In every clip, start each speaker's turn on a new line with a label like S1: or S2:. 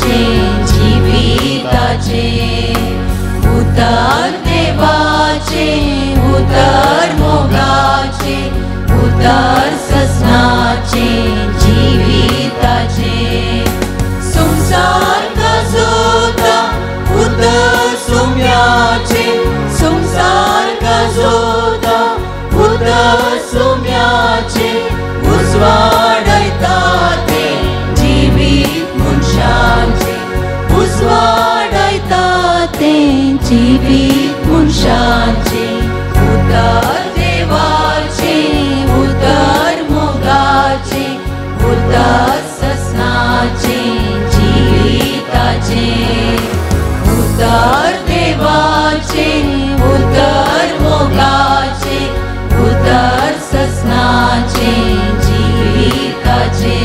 S1: ससनाचे जिविताचे उतर देवाचे उतर मोगाचे उतर ससनाचे जिविताचे संसार गाजोता उतर सुम्याचे संसार गाजोता उतर सुम्याचे उजवाडयता ते जिवीत मनशांचे उजवाडयता ते जिवीत मनशांचे उतर देवाचे उतर मोगाचे उतर ससनाचे जिविताचे उतर देवाचे उतर मोगाचे उतर ससनाचे जिविताचे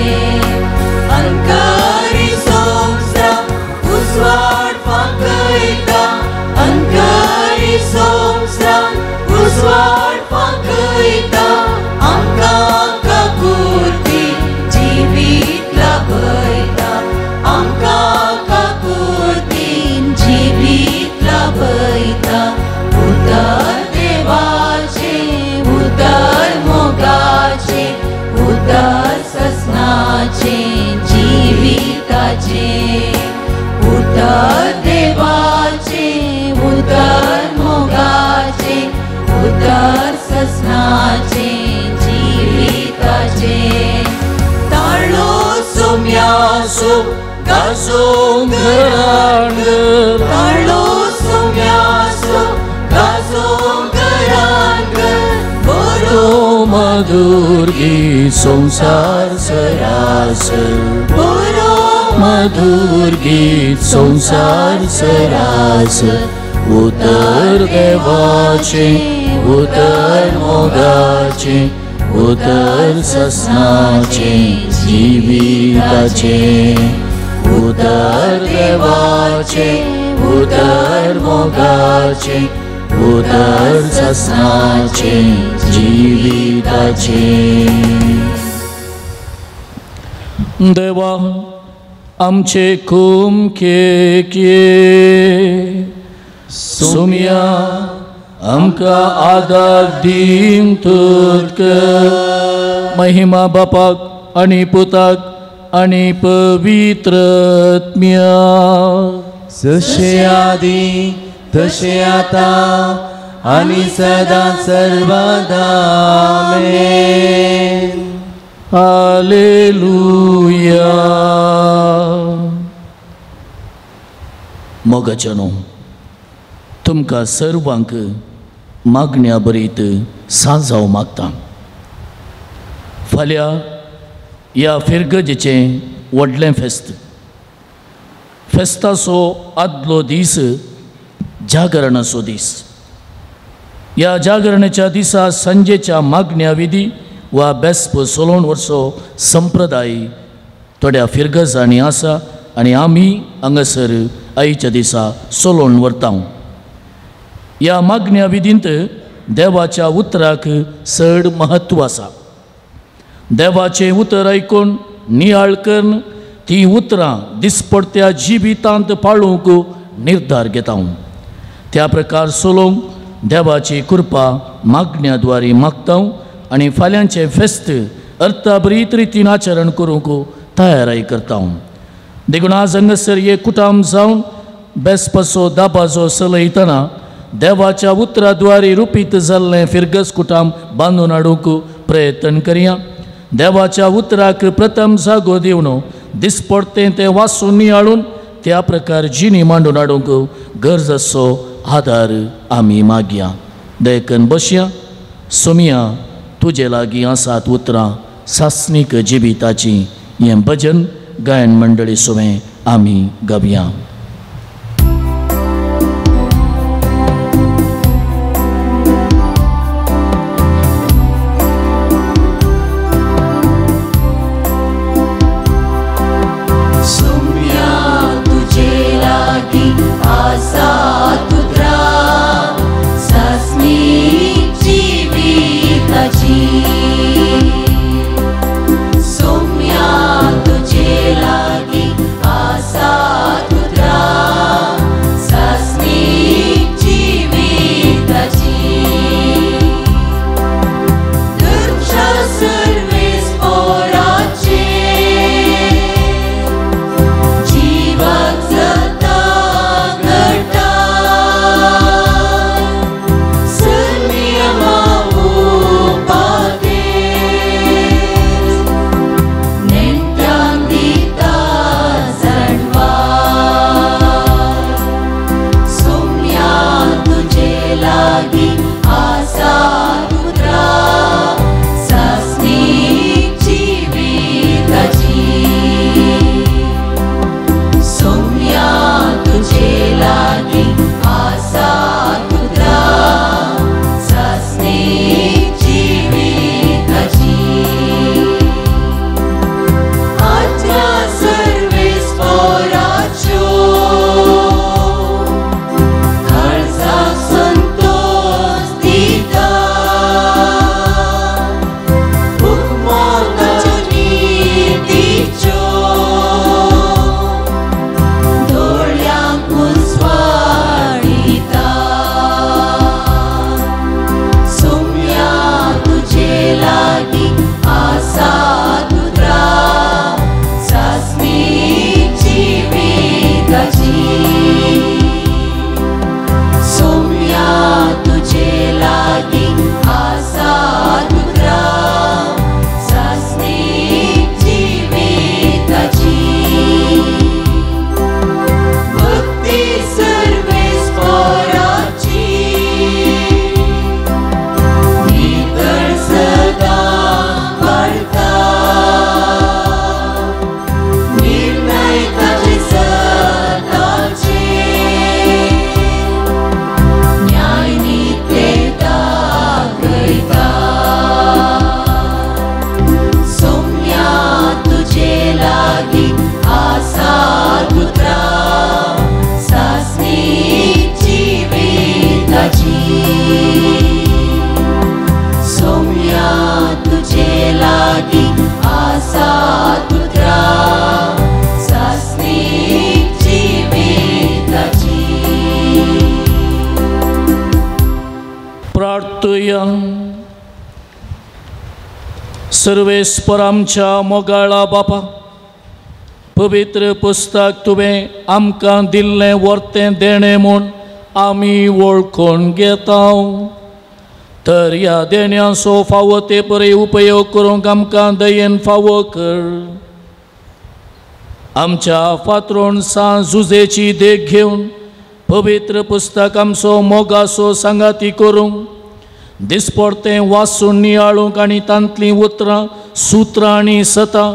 S1: अंकारी संवसार उजवाड फांकयता अंकारी संवसार उजवाड फांकयता आमकां काकुळटी जिवीत लाभयता आमकां काकुळटी जिवीत लाभयता उतर देवाचे उतर मोगाचे उतर ससनाचे जिविताचे उतर देवाचे उतर मोगाचे उतर ससनाचे जिविताचे ताळो सुम्यासो गाजोंक रांग ताळो सुम्यासो गाजोंक रांग बरो
S2: मधुर गीत संसार सरासर
S1: बरो
S2: मधुर गीत संसार सरासर उतर देवाचे उतर मोगाचे उतर ससनाचे जिविताचे उतर देवाचे उतर मोगाचे उतर ससनाचे जिविताचे। देवा आमचे कुमकेक ये सुम्या आमकां आदार दीन तुका महिमा बापाक आनी पुताक आनी पवित्र आत्म्याक
S3: जशें आदी तशें आतां आनी सदां सर्वदा आमेन।
S2: हालेलुया। मोगाच्यानो तुमकां सर्वांक मागण्या बरीत सांजाव मागता। फाल्यां ह्या फिरगजेचें व्हडलें फेस्त फेस्ताचो आदलो दीस जागरणाचो दीस। ह्या जागरणाच्या दिसा सांजेच्या मागण्या विधी वा बेस्प सोलोवन वर्सो संप्रदाय थोड्या फिरगजांनी आसा आनी आमी हांगासर आयच्या दिसा सोलोवन व्हरता। ह्या मागण्या विधींत देवाच्या उतराक चड म्हत्व आसा। देवाचें उतर आयकून नियाळ करून ती उतरां दिसपडत्या जिवितांत पाळूंक निर्धार घेता। त्या प्रकार सोलोवंक देवाची कृपा मागण्या द्वारे मागता आनी फाल्यांचें फेस्त अर्थाभरीत रितीन आचरण करूंक तयाराय करता। देखून आज हांगासर एक कुटाम जावन बेसपाचो दाबाजो चलयतना देवाच्या उतरा द्वारे रुपीत जाल्लें फिरगस कुटाम बांदून हाडूंक प्रयत्न करया। देवाच्या उतराक प्रथम जागो दिवन दिसपडतें तें वाचून नियाळून त्या प्रकार जिणी मांडून हाडूंक गरज आसचो आदार आमी मागया। देखून बसया सोमया तुजे लागीं आसात उतरां सासणीक जिविताची हें भजन गायन मंडळी सुवें आमी गावया।
S1: सुम्या तुझे लागी आसा तुत्रा सासणीक जिविताची सुम्या तुझे लागी आसा
S2: मागया. सर्वेस्पर आमच्या मोगाळा बापा, पवित्र पुस्तक तुवें आमकां दिल्लें वर्तें देणें म्हूण आमी वळखून घेता. तर ह्या देण्याचो फावो ते परी उपयोग करूंक आमकां दयेन फावो कर. आमच्या फात्रोण सां जुजेची देख घेवन पवित्र पुस्तक आमचो मोगाचो सांगाती करूंक, दिसपडतें वाचून नियाळूंक आनी तांतलीं उतरां सुत्रां आनी सतां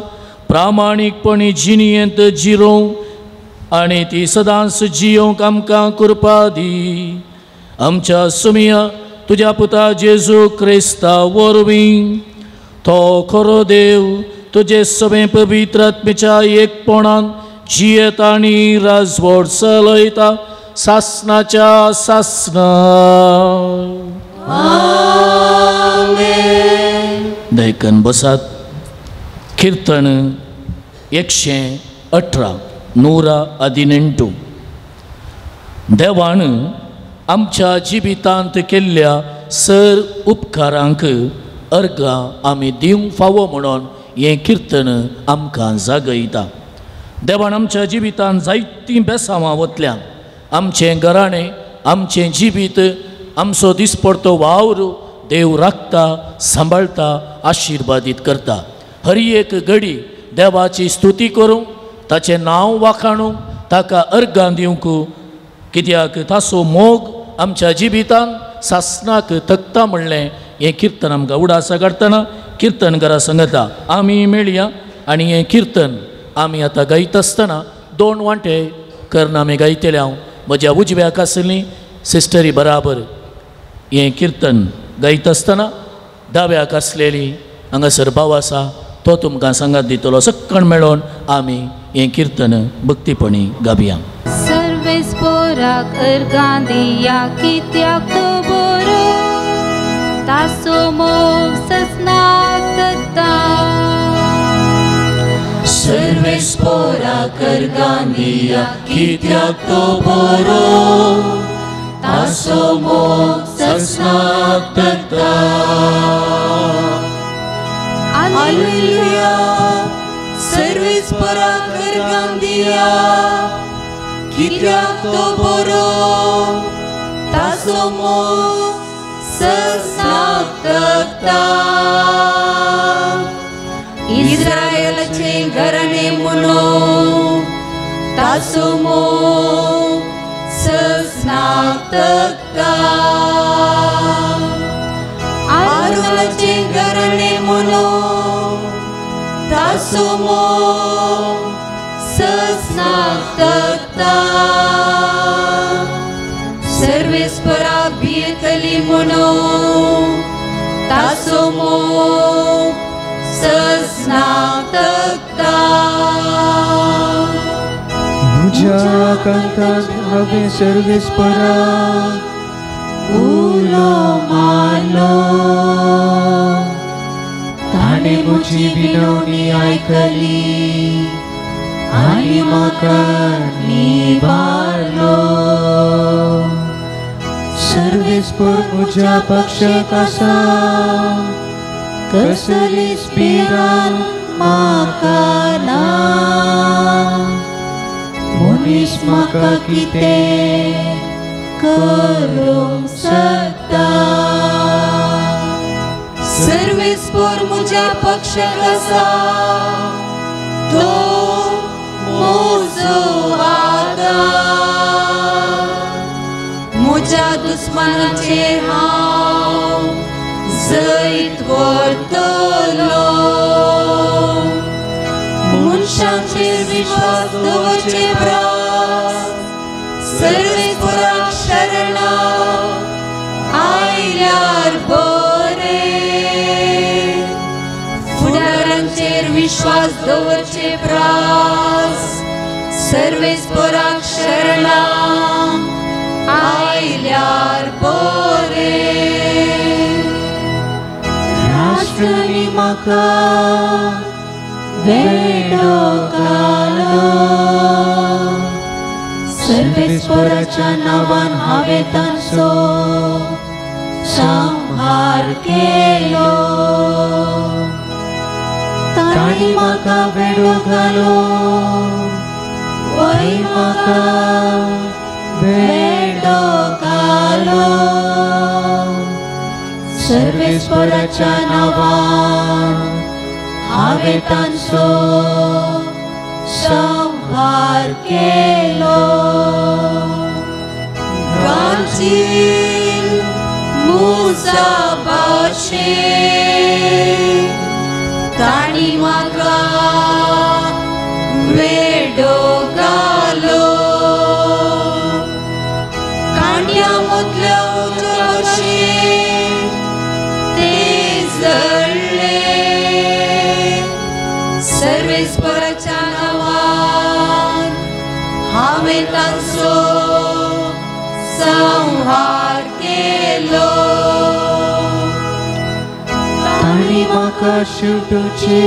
S2: प्रामाणीकपणी जिणयेंत जिरोवंक आनी ती सदांच जियोवंक आमकां कृपा दी. आमच्या सुमिया तुज्या पुता जेजू क्रिस्ता वरवीं, तो खरो देव तुजे सगळें पवित्र आत्मेच्या एकपणान जियेता आनी राजवट चलयता सासनाच्या सासना. देखून बसात. कीर्तन 118 118. देवान आमच्या जिवितांत केल्ल्या सर उपकारांक अर्गां आमी दिवंक फावो म्हणून हें कीर्तन आमकां जागयता. देवान आमच्या जिवितांत जायतीं बेसांवां वतल्यान आमचें घराणें, आमचें जिवीत, आमचो दिसपडतो वावर देव राखता, सांबाळटा, आशिर्वादीत करता. हर एक घडी देवाची स्तुती करूंक, ताचें नांव वाखाणूंक, ताका अर्गां दिवंक, कित्याक ताचो मोग आमच्या जिवितान सासनाक थकता म्हणलें हें कीर्तन आमकां उडासा काडटना कीर्तन घरा सांगता. आमी मेळया आनी हें कीर्तन आमी आतां गायता आसतना दोन वांटे करून आमी गायतले. हांव म्हज्या उजव्याक आसली सिस्टरी बराबर हें कीर्तन गायता आसतना दाव्याक आसलेली हांगासर भाव आसा तो तुमकां सांगात दितलो. सक्कण मेळोवन आमी हें कीर्तन भक्तीपणी गावया.
S1: सर्वेस्पोराक अर्गां दिया कित्याक तो बरो, तासो मोग ससनाक तकता.
S3: सर्वेस्पोराक अर्गां दिया कित्याक तो बरो, तासो मोग ससनाक तकता.
S1: हालेलुया. सर्वेस्पोराक अर्गां दिया कित्याक तो बरो, तासो मोग ससनाक तकता. इस्रायलाचें घराणें म्हणून तासो मोग ससनाक तकता. आरोनाचें घराणें म्हणून तासो मोग ससनाक तकता. सर्वेस्पराक भियेतली म्हणून तासो मोग ससनाक तकता.
S3: म्हज्या कांताक हांवें सर्वेस्पराक उलो मारलो, ताणें म्हजी विनवणी आयकली आनी म्हाका निवारलो. सर्वेस्पर म्हज्या पक्षाक आसा, कसलीच भिरांत म्हाका ना. मनीस म्हाका कितें करूंक शकता.
S1: सर्वेस्पर म्हज्या पक्षाक आसा, तो म्हजो आदार. म्हज्या दुस्मानाचेर हांव जैत व्हरतलो. मनशांचेर विश्वास दवरचे प्रास सर्वेस्पराक शरणा आयल्यार बरें. फुडारांचेर विश्वास दवरचे प्रास सर्वेस्पराक शरणा आयल्यार बरें.
S3: राष्ट्रांनी म्हाका वेडो घालो, सर्वेस्पराच्या नांवान हांवें तांचो संहार केलो. तांणी म्हाका वेडो घालो, वय म्हाका वेडो घालो. सर्वेस्पराच्या नांवान हांवें तांचो संहार केलो.
S1: गांजील मुसा भाशेन तांणी म्हाका वेडो घालो. कांड्या मदल्या उज्या भशेन ते जळ्ळे. सर्वेस्पराच्या नांवान हांवें तांचो संहार केलो.
S3: तांणी म्हाका शिवटूचे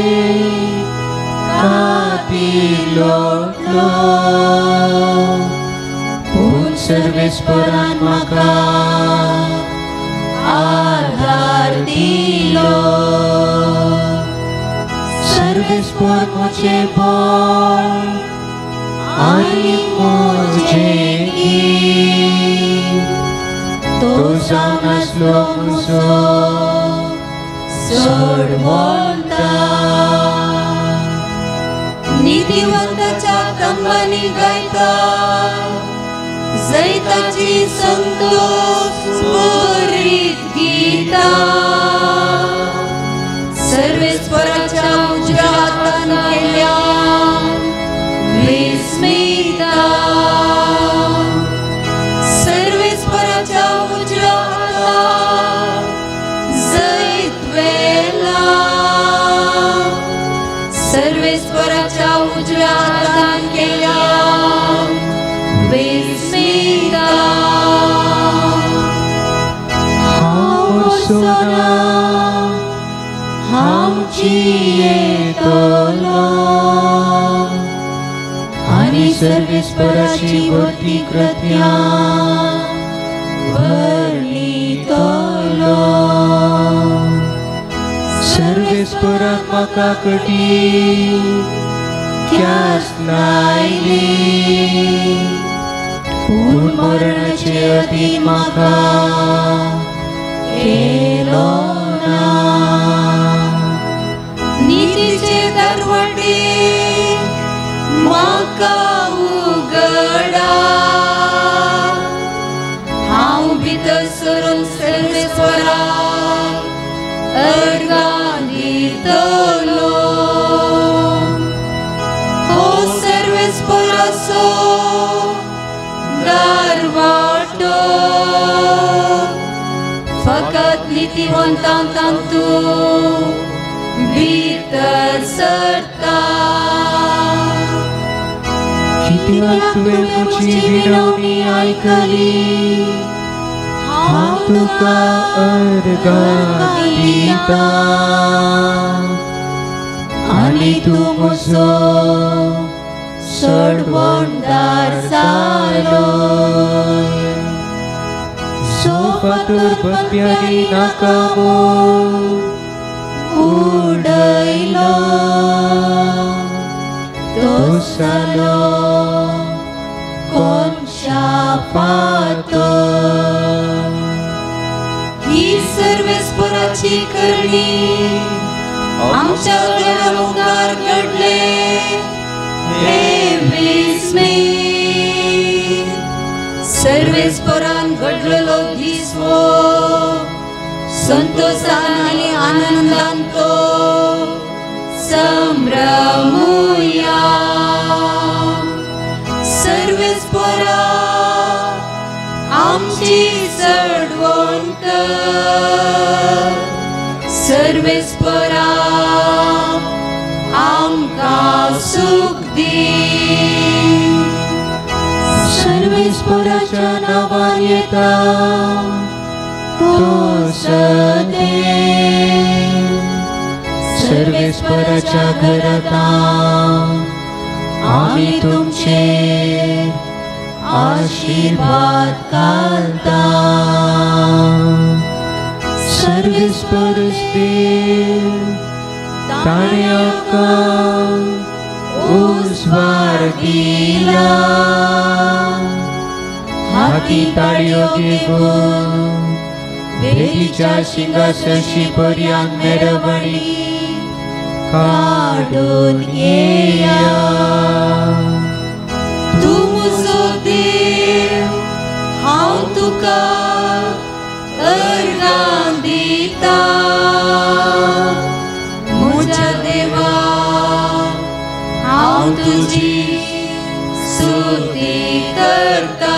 S3: काती लोटलो, पूण सर्वेस्परान म्हाका आधार दिलो. सर्वेस्पर म्हजें बळ आनी म्हजें गीत, तो जावन आसलो म्हजो
S1: सोडवणदार. नितीवंताच्या तंबांनी गायता जैताची संतोष भरीत गीतां. सर्वेस्पराच्या उजव्या हातान केल्या विस्मिता. सर्वेस्पराच्या उजव्या हातान जैत वेला. सर्वेस्पराच्या उजव्या हातान केल्या विस्मिता.
S3: हांव सोना हांव जियेतलो आनी सर्वेस्पराची व्हडली कृत्यां वर्णितलो. सर्वेस्परान म्हाका कठीण ख्यास्त लायली, पूण मरणाचे अधीन म्हाका केलो ना.
S1: नितीचे दरवटे म्हाका उगडा, हांव भितर सरून सर्वेस्पराक अर्गां दितलो. हो सर्वेस्पराचो दरवाटो, फकत नितीवंतांक तातूंत भितर सरता.
S3: कित्याक तुवें म्हजी विनवणी आयकली, हांव तुका अर्गां दितां आनी तूं म्हजो
S1: सोडवणदार जालो.
S3: सोफातूर बप्यांनी नाका म्हूण
S1: उडयलो,
S3: तो जालो कोनशा फातर.
S1: ही सर्वेस्पराची करणी आमच्या दोळ्यां मुखार घडले हे विस्मीत. सर्वेस्परान घडलेलो दीस हो संतोषान आनी आनंदान तो संभ्रमुया. सर्वेस्परा आमची चडवण कर, सर्वेस्परा आमकां सूख दी.
S3: सर्वेस्पराच्या नांवान येता तो सदैव. सर्वेस्पराच्या घरांत आमी तुमचेर आशिर्वाद घालता. सर्वेस्परस देव ताणें आमकां उजवाड दिला. हाती ताळयो घेवन भेदीच्या शिंगासरशी पर्यंत मेरवणी काडून येया.
S1: तूं म्हजो देव, हांव तुका अर्गां दिता. म्हज्या देवा, हांव तुजी स्तुती करता.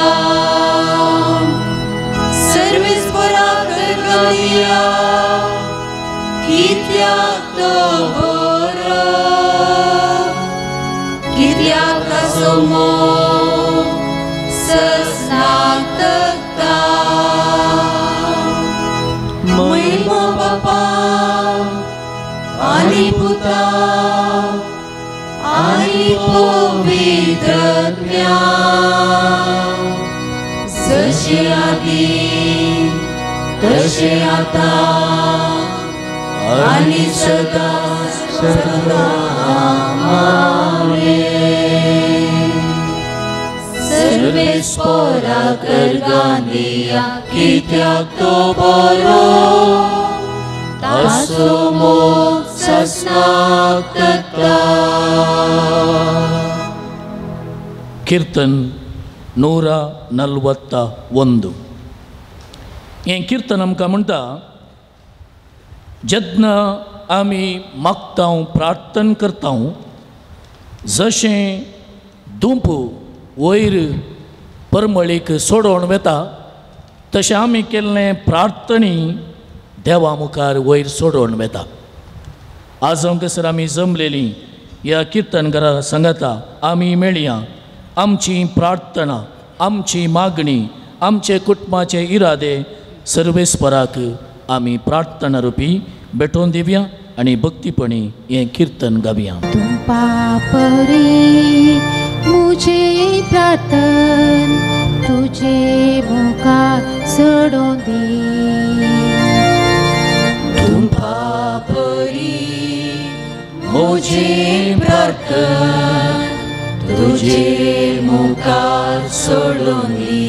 S1: सर्वेस्पराक अर्गां दिया, कित्याक तो बरो, कित्याक ताचो मोग ससनाक तगता. महिमा बापा आनी पुता आनी पवित्र आत्म्या, जशें आदीं तशें आतां आनी सदां सदां. आमेन. सर्वेस्पराक अर्गां दिया, कित्याक तो बरो, ताचो मोग ससनाक तगता.
S2: कीर्तन 141. हें कीर्तन आमकां म्हणटा, जेन्ना आमी मागता प्रार्थना करता, जशें धूप वयर परमळीक सोडोवन वता, तशें आमी केल्लें प्रार्थनी देवा मुखार वयर सोडोवन वता. आज हांगासर आमी जमलेलीं ह्या किर्तनकारा सांगाता आमी मेळया, आमची प्रार्थना, आमची मागणी, आमचे कुटुंबाचे इरादे सर्वेस्पराक आमी प्रार्थना रुपी भेटोवन दिवया आनी भक्तीपणी हें कीर्तन गावया.
S1: तुमपा परी मुझे प्रार्थन तुझे मुखार सोडून दी. तुमपा परी मुझे प्रार्थन तुझे मुखार सोडून दी.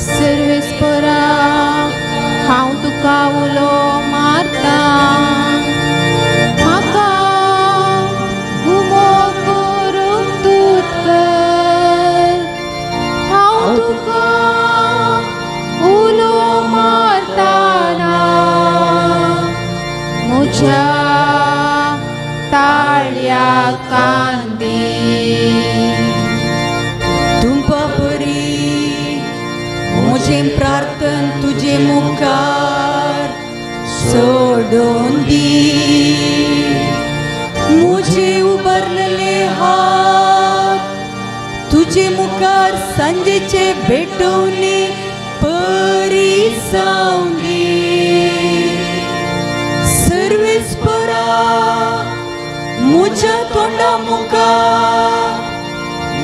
S1: सर्वेस्परा, हांव तुका उलो मारता, म्हाका गुमो करूंक तूं कर. हांव तुका उलो मारतना म्हज्या ताळ्या कांदी.
S4: तुमपा परी म्हजें प्रार्थन तुजे मुखार सोडून दी. म्हजे उबारलेले हात तुजे मुखार सांजेचे भेटवणे परी जावं दी. सर्वेस्परा, म्हज्या तोंडा मुखार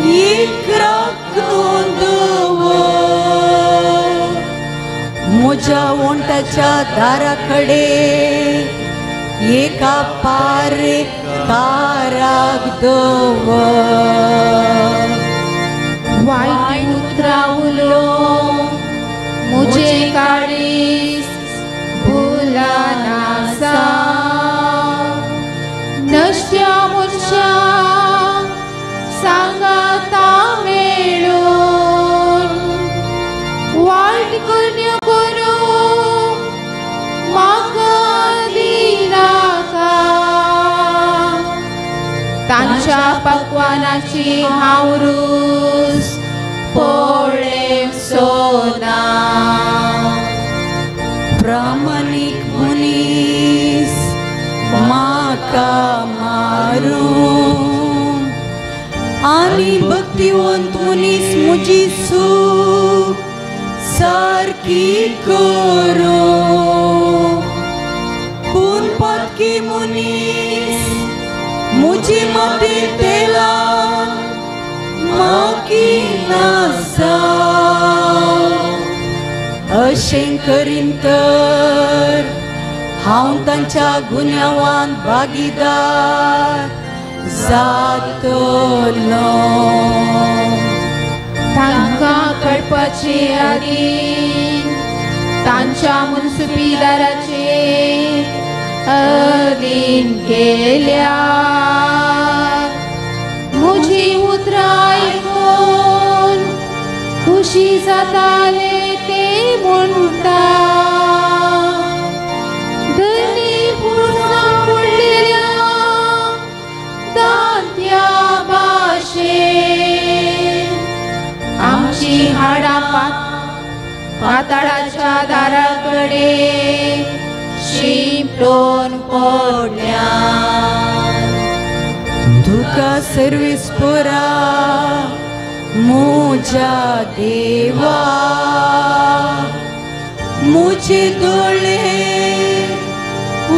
S4: एक राखणो दवर. म्हज्या ओंठाच्या दारा कडेन एका पारे काराक दवर.
S1: वायट उतरां उलोवंक म्हजें काळीज भुलनासा. नश्ट्या मनशांक सांगाता मेळून वायट करण्यो करूंक म्हाका दिनाका. तांच्या पक्वानाची हांव रूच पळेवचो ना.
S4: प्रामाणीक मनीस म्हाका मारूं आनी भक्तिवंत मनीस म्हजी सूख सारकी करूं. पूण पातकी मनीस म्हजी माती तेलान माकी ना जावं. अशें करीन तर हांव तांच्या गुन्यांवान भागीदार जातलो.
S1: तांकां कळपाचे आदीं तांच्या मुन्सुपीदाराचे अधीन केल्या. म्हजी उतरां आयकून खुशी जाताले ते म्हणटा, धनी पुर्सां पडलेल्या दांत्या भाशेन आमची हाडां पाताळाच्या दारा कडेन शिंपडून पडल्या.
S4: तुका सर्वीस पुरा म्हज्या देवा, म्हजे दोळे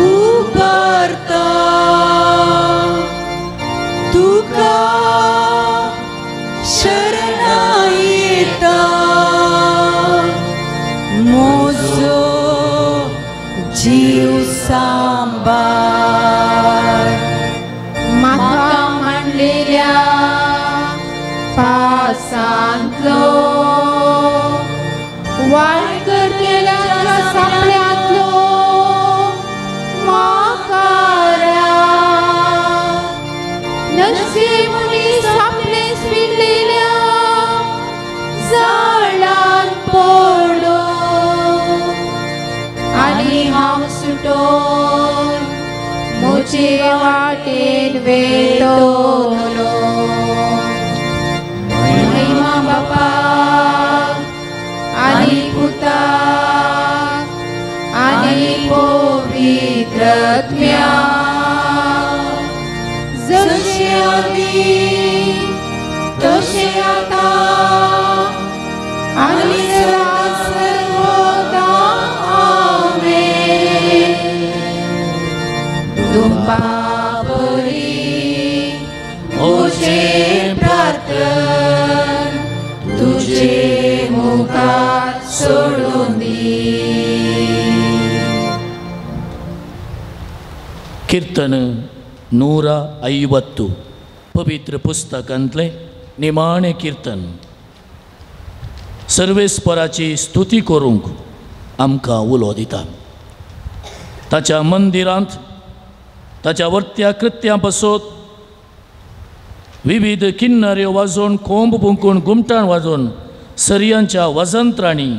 S4: उबारता तुका शरणा येता, म्हजो जीव सांबाळ.
S1: म्हाका मांडलेल्या पासांतलो वायट करतल्याच्या सांपळ्यांतलो म्हाका राख. नश्टे मनीस आपले पिडलेल्या जाळांत पडो आनी हांव सुटोन म्हजे वाटेन वेतलो. महिमा बापाक आनी पुताक आनी पवित्र आत्म्याक,
S4: जशें आदीं तशें आतां आनी सदां सर्वदा. आमेन.
S1: दुबावरी म्हजें प्रार्थन तुजे मुखार सोडून दी.
S2: कीर्तन 150 पवित्र पुस्तकांतलें निमाणें कीर्तन. सर्वेस्पराची स्तुती करूंक आमकां उलो दिता. ताच्या मंदिरांत ताच्या वर्त्या कृत्यां पासत विविध किन्नऱ्यो वाजोवन, कोंब पुंकून, घुमटाण वाजोवन, सरयांच्या वजंत्रांनी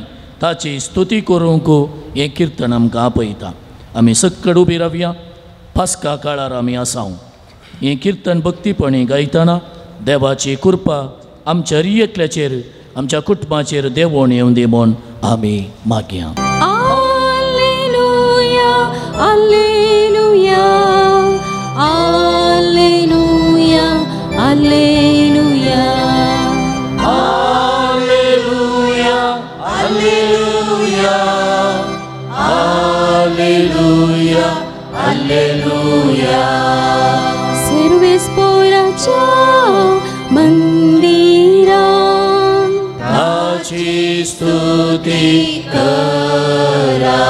S2: ताची स्तुती करूंक हें कीर्तन आमकां आपयता. आमी सक्कड उबी रावया. पास्का काळार आमी आसाव. हें कीर्तन भक्तीपणी गायतना देवाची कृपा आमच्या एकल्याचेर, आमच्या कुटुंबाचेर देवोण येवन दी म्हूण आमी मागया.
S3: Alleluia, alleluia, alleluia, alleluia.
S2: Alleluia, alleluia, alleluia, alleluia.
S3: सर्वेस्पोराच्या मंदिरात
S2: ताची स्तुती करा,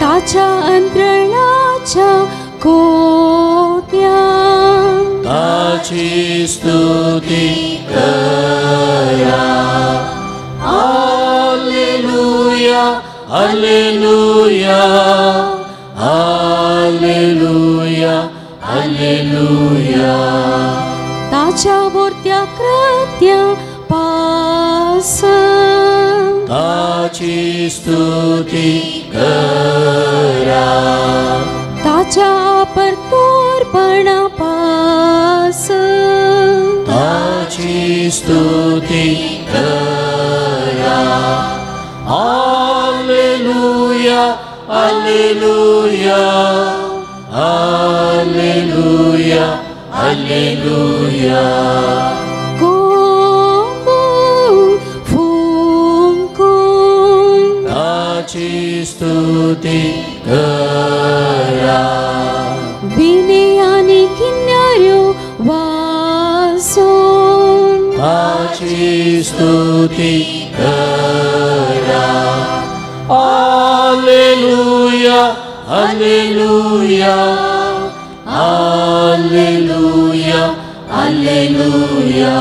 S3: ताच्या अंतरणाच्या कोट्यात
S2: ताची स्तुती करा. Alleluia, alleluia, alleluia, alleluia.
S3: ताच्या वर्त्या कृत्या पास
S2: ताची स्तुती करा,
S3: ताच्या परतोरपणा पास
S2: ताची स्तुती करा. Alleluia, alleluia, alleluia, alleluia.
S3: कोंबू फुंकून
S2: ताची स्तुती करा,
S3: विने आनी किन्याऱ्यो वाजोवन
S2: ताची स्तुती करा. Alleluia, alleluia, alleluia.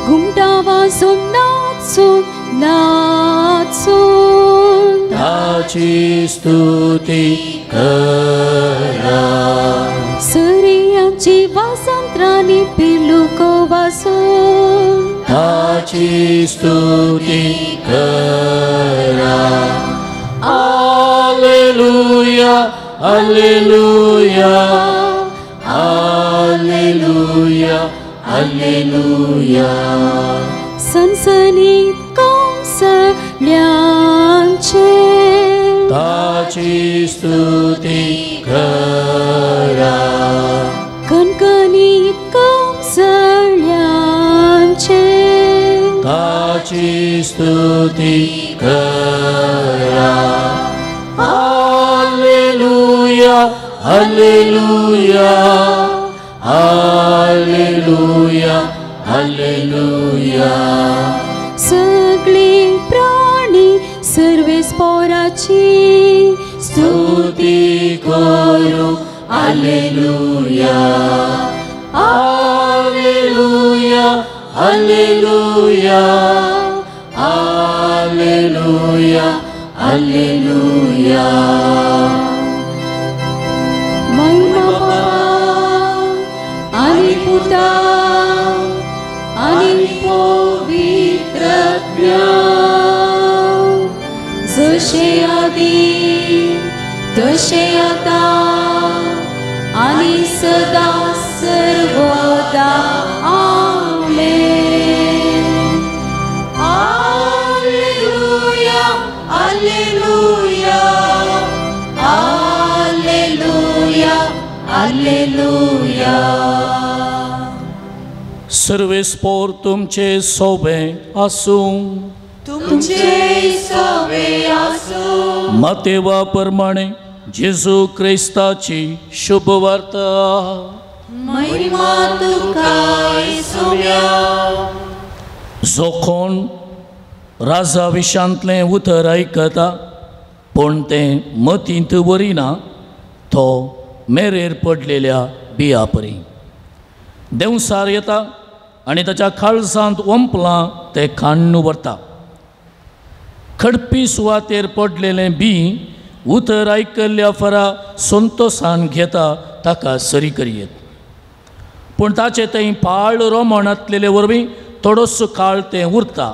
S3: घुमटा वाजून नाचून नाचून
S2: ताची स्तुती करा.
S3: सूर्याची वासंत्रांनी पिलुको वाजून
S2: ताची स्तुती करा. Alleluia, alleluia, alleluia, alleluia.
S3: सनसनीत कोसळ्यांचे
S2: ताची स्तुती करा.
S3: कणकणीत कोसळ्यांचे
S2: ताची स्तुती करा. Alleluia, alleluia, alleluia, alleluia.
S3: सगळे प्राणी सर्वेस्पोराची
S2: स्तुती करू. Alleluia, alleluia, alleluia, alleluia, alleluia.
S3: महिमा बापा आणि पुता आणि पवित्र आत्म्या, जशे आदी तशे आता आणि सदा सर्वदा. आमेन.
S1: Alleluia, alleluia, alleluia, alleluia.
S2: सर्वेस्पोर तुमचे सोबे आसूं.
S1: तुमचे सोबे आसूं.
S2: मातेवा प्रमाणे जेजू क्रिस्ताची शुभवार्ता.
S1: महिमा तुका येसुव्या.
S2: जो कोण राजा विशांतलें उतर आयकता पूण तें मतींत वरिना तो मेरेर पडलेल्या बिया परी देंवसार येता आनी ताच्या काळजांत ओंपलां तें खाण्ण व्हरता. खडपी सुवातेर पडलेलें बी उतर आयकल्ल्या फरा संतोसान घेता ताका सरी करयेत, पूण ताचें थंय पाळ रोमण आसलेले वरवीं थोडोसो काळ तें उरता.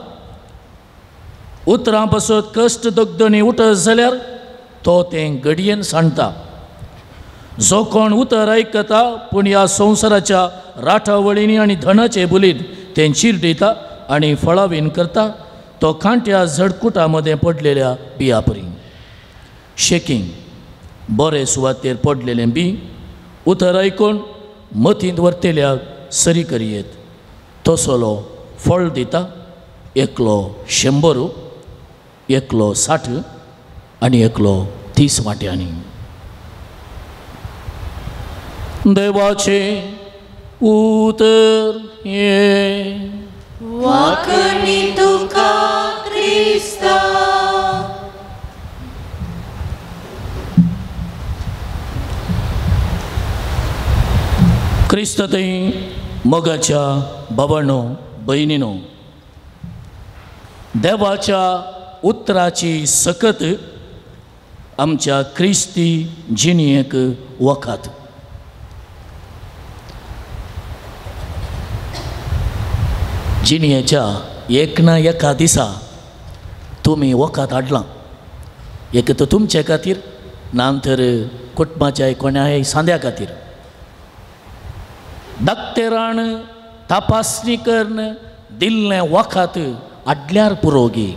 S2: उतरां पासत कश्ट दगदणी उठत जाल्यार तो तें घडयेन सांडटा. जो कोण उतर आयकता पूण ह्या संवसाराच्या राठावळींनी आनी धनाचे बुलीत तें चिरडिता आनी फळावीन करता तो कांट्या झडकुटा मदें पडलेल्या बिया परी. शेकींग बरे सुवातेर पडलेलें बी उतर आयकून मतींत व्हरतेल्याक सरी करयेत, तसलो फळ दिता, एकलो 100, एकलो 60 आनी एकलो 30 वांट्यांनी. देवाचे उतर हें.
S1: वाकणी तुका क्रिस्ता.
S2: क्रिस्त थंय मोगाच्या बाबांनो भयणीनो, देवाच्या उतराची सकत आमच्या क्रिस्ती जिणेक वखात. जिणेच्या एक ना एका दिसा तुमी वखद हाडलां, एक तर तुमचे खातीर ना तर कुटुंबाच्या कोणाय सांद्या खातीर. दाक्तेरान तपासणी करून दिल्लें वखद हाडल्यार पुरो गी,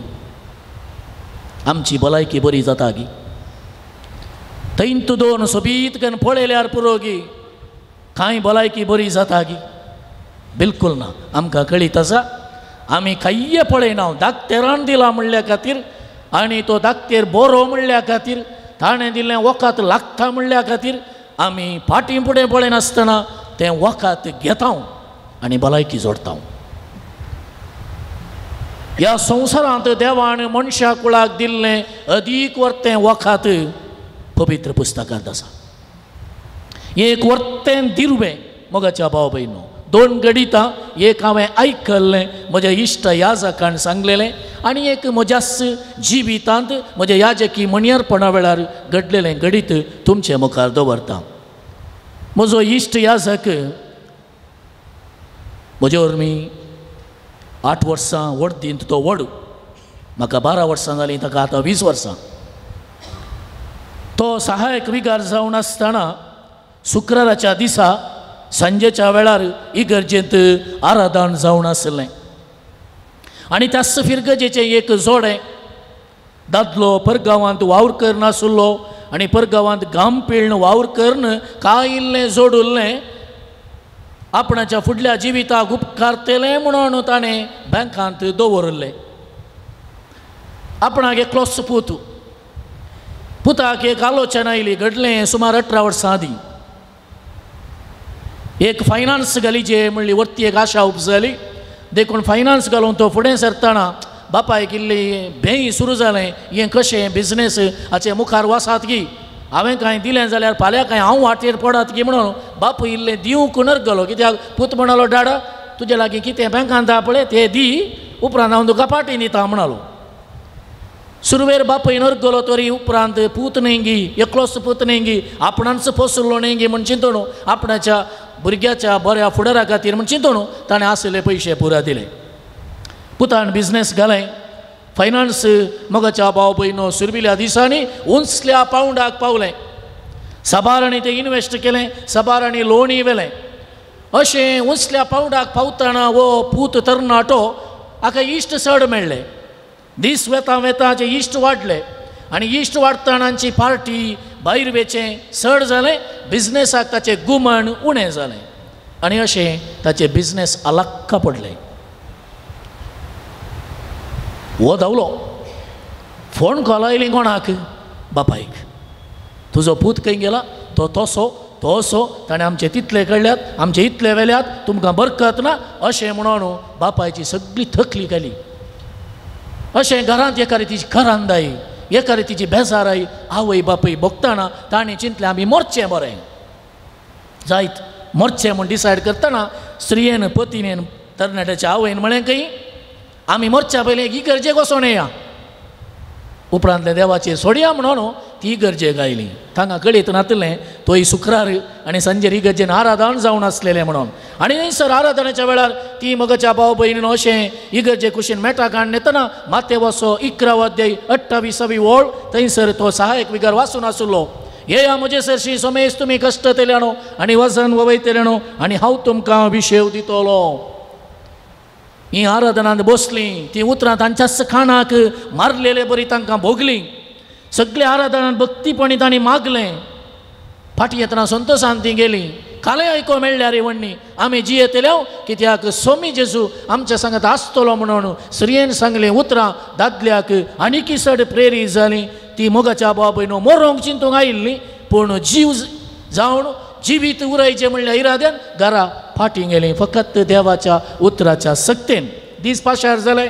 S2: आमची भलायकी बरी जाता गी. थंय दोन सोबीत करून पळयल्यार पुरो गी, कांय भलायकी बरी जाता गी? बिलकुल ना. आमकां कळीत आसा आमी कांय पळयना, दाक्तेरान दिला म्हणल्या खातीर आनी तो दाक्तेर बरो म्हणल्या खातीर, ताणें दिल्लें वखद लागता म्हणल्या खातीर आमी फाटीं फुडें पळयनासतना तें वखद घेता आनी भलायकी जोडटा. ह्या संवसारांत देवान मनशा कुळाक दिल्लें अदीक वर्तें वखद पवित्र पुस्तकांत आसा. एक वर्तें दिरवें मोगाच्या भाव भयणो, दोन घडितां, एक हांवें आयकल्लें म्हज्या इश्ट याजकान सांगलेलें आनी एक म्हज्याच जिवितांत म्हज्या याजकी म्हणयारपणा वेळार घडलेलें घडीत तुमचे मुखार दवरता. म्हजो इश्ट याजक म्हजे वरवीं 8 वर्सां वडदींत तो व्हड, म्हाका 12 वर्सां जालीं, ताका आतां 20 वर्सां. तो सहायक विगार जावन आसतना शुक्राराच्या दिसा सांजेच्या वेळार इगर्जेंत आराधन जावन आसलें आनी त्याच फिरगजेचें एक जोडें दादलो परगांवांत वावर करनासलो आनी परगांवांत घाम पिळ्ण वावर करून कांय इल्लें जोडुल्लें आपणाच्या फुडल्या जिविताक उपकारतलें म्हणून ताणें बँकांत दवरिल्लें. आपणाक एकलोच पूत, पुताक एक आलोचना आयली, घडलें सुमार 18 वर्सां आदीं. एक फायनान्स घालीचे म्हणली वरती एक आशा उपजाली, देखून फायनान्स घालून तो फुडें सरतना बापायक इल्ली भेंय सुरू जालें, हें कशें बिजनेस हाचे मुखार वसात की हांवें कांय दिलें जाल्यार फाल्यां कांय हांव वाटेर पडात की म्हणून बापूय इल्लें दिवंक नरगलो. कित्याक पूत म्हणालो, डाडा तुजे लागीं कितें बँकांत आहा पळय ते दी, उपरांत हांव तुका पाटी दिता म्हणालो. सुरवेर बापूय नरगलो तरी उपरांत पूत न्हय गी, एकलोच पूत न्हय गी, आपणांच पोसलो न्हय गी म्हण चिंतून आपणाच्या भुरग्याच्या बऱ्या फुडारा खातीर म्हण चिंतून ताणें आशिल्ले पयशे पुरा दिले. पुतान बिजनेस घालें, फायनान्स मोगाच्या भाव भयणो सुरविल्या दिसांनी उंचल्या पावंडाक पावलें. साबारांनी तें इनवेस्ट केलें, साबारांनी लोनूय व्हेलें. अशें उंचल्या पावंडाक पावतना हो पूत तरणाटो हाका इश्ट चड मेळ्ळे. दीस वेता वेता हाचे इश्ट वाडले आनी इश्ट वाडटनाची पार्टी भायर वेचें चड जालें, बिजनेसाक ताचें गुमण उणें जालें आनी अशें ताचें बिजनेस आलाक्का पडलें. हो धांवलो, फोन कॉल आयली कोणाक, बापायक, तुजो पूत खंय गेला, तो तसो तसो, ताणें आमचे तितले कडल्यात, आमचे इतले वेल्यात, तुमकां बरकत ना अशें म्हणून बापायची सगळी थकली घाली. अशें घरांत एका रितीची खरांदाय, एका रितीची बेजाराय आवय बापूय भोगतना ताणें चिंतलें आमी मरचें बरें जायत, मरचें म्हूण डिसायड करतना स्त्रियेन पतीनेन तरणाट्याच्या आवयन म्हळें खंय आमी मरच्या पयलीं एक इगर्जेक वचोन येया, उपरांतलें देवाचेर सोडया म्हणून ती इगर्जेक आयली. तांकां कळीत नातलें तोय शुक्रार आनी सांजेर इगर्जेन आराधन जावन आसलेलें म्हणून. आनी थंयसर आराधनाच्या वेळार ती मोगाच्या भाव भयणीन अशें इगर्जे कुशीन मेटा काडून येतना मातेवसो 11 अध्याय 28वी ओळ थंयसर तो सहायक विगार वाचून आसलो. येया म्हजे सरशी सोमेस तुमी कश्ट तेल्यानो आनी वजन वयतल्यानो आनी हांव तुमकां विशेव दितलो. ही आराधनांत बसलीं, ती उतरां तांच्याच खाणाक मारलेले बरी तांकां भोगलीं. सगळे आराधनांत भक्तीपणी तांणी मागलें. फाटीं येतना संतोशान ती गेली. कालय आयको मेळ्ळ्या रे वण्णी आमी जियेतले कित्याक सोमी जेजू आमच्या सांगात आसतलो म्हणून स्त्रियेन सांगलें उतरां दादल्याक आनीकी चड प्रेरीत जालीं. ती मोगाच्या भाव भयणो मरोंक चिंतूंक आयिल्ली पूण जीव जावन जिवीत उरायचें म्हणल्या इराद्यान घरा फाटीं गेलीं फकत देवाच्या उतराच्या सक्तेन. दीस पाशार जाले,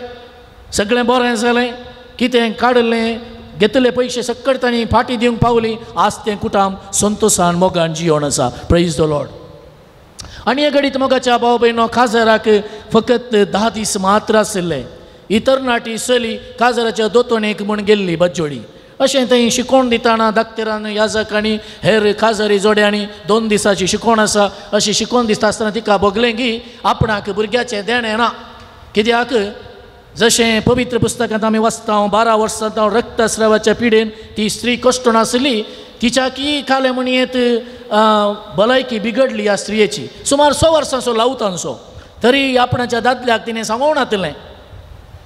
S2: सगळें बरें जालें, कितें काडलें घेतले पयशे सक्कड तांणी फाटीं दिवंक पावली. आज तें कुटाम संतोशान मोगान जियोन आसा. Praise the Lord. आनी हे घडीत मोगाच्या भाव भयणो काजाराक फकत 10 दीस मात्र आशिल्ले. ही तरणाटी चली काजाराच्या दोतोणेक म्हूण गेल्ली बज्जोडी. अशें थंय शिकोवन दितना दाक्तेरान याजकांनी हेर काजारी जोड्यांनी 2 दिसाची शिकोवण आसा अशी शिकोवन दिता आसतना तिका भोगलें की आपणाक भुरग्याचें देणें ना. कित्याक जशें पवित्र पुस्तकांत आमी वाचता 12 वर्सां रक्तस्रावाच्या पिडेन ती स्त्री कश्टून आसली, तिच्याकी कालें म्हणयेत भलायकी बिगडली ह्या स्त्रियेची. सुमार 6 वर्सांचो लावतांचो तरी आपणाच्या दादल्याक तिणें सांगोवं नातलें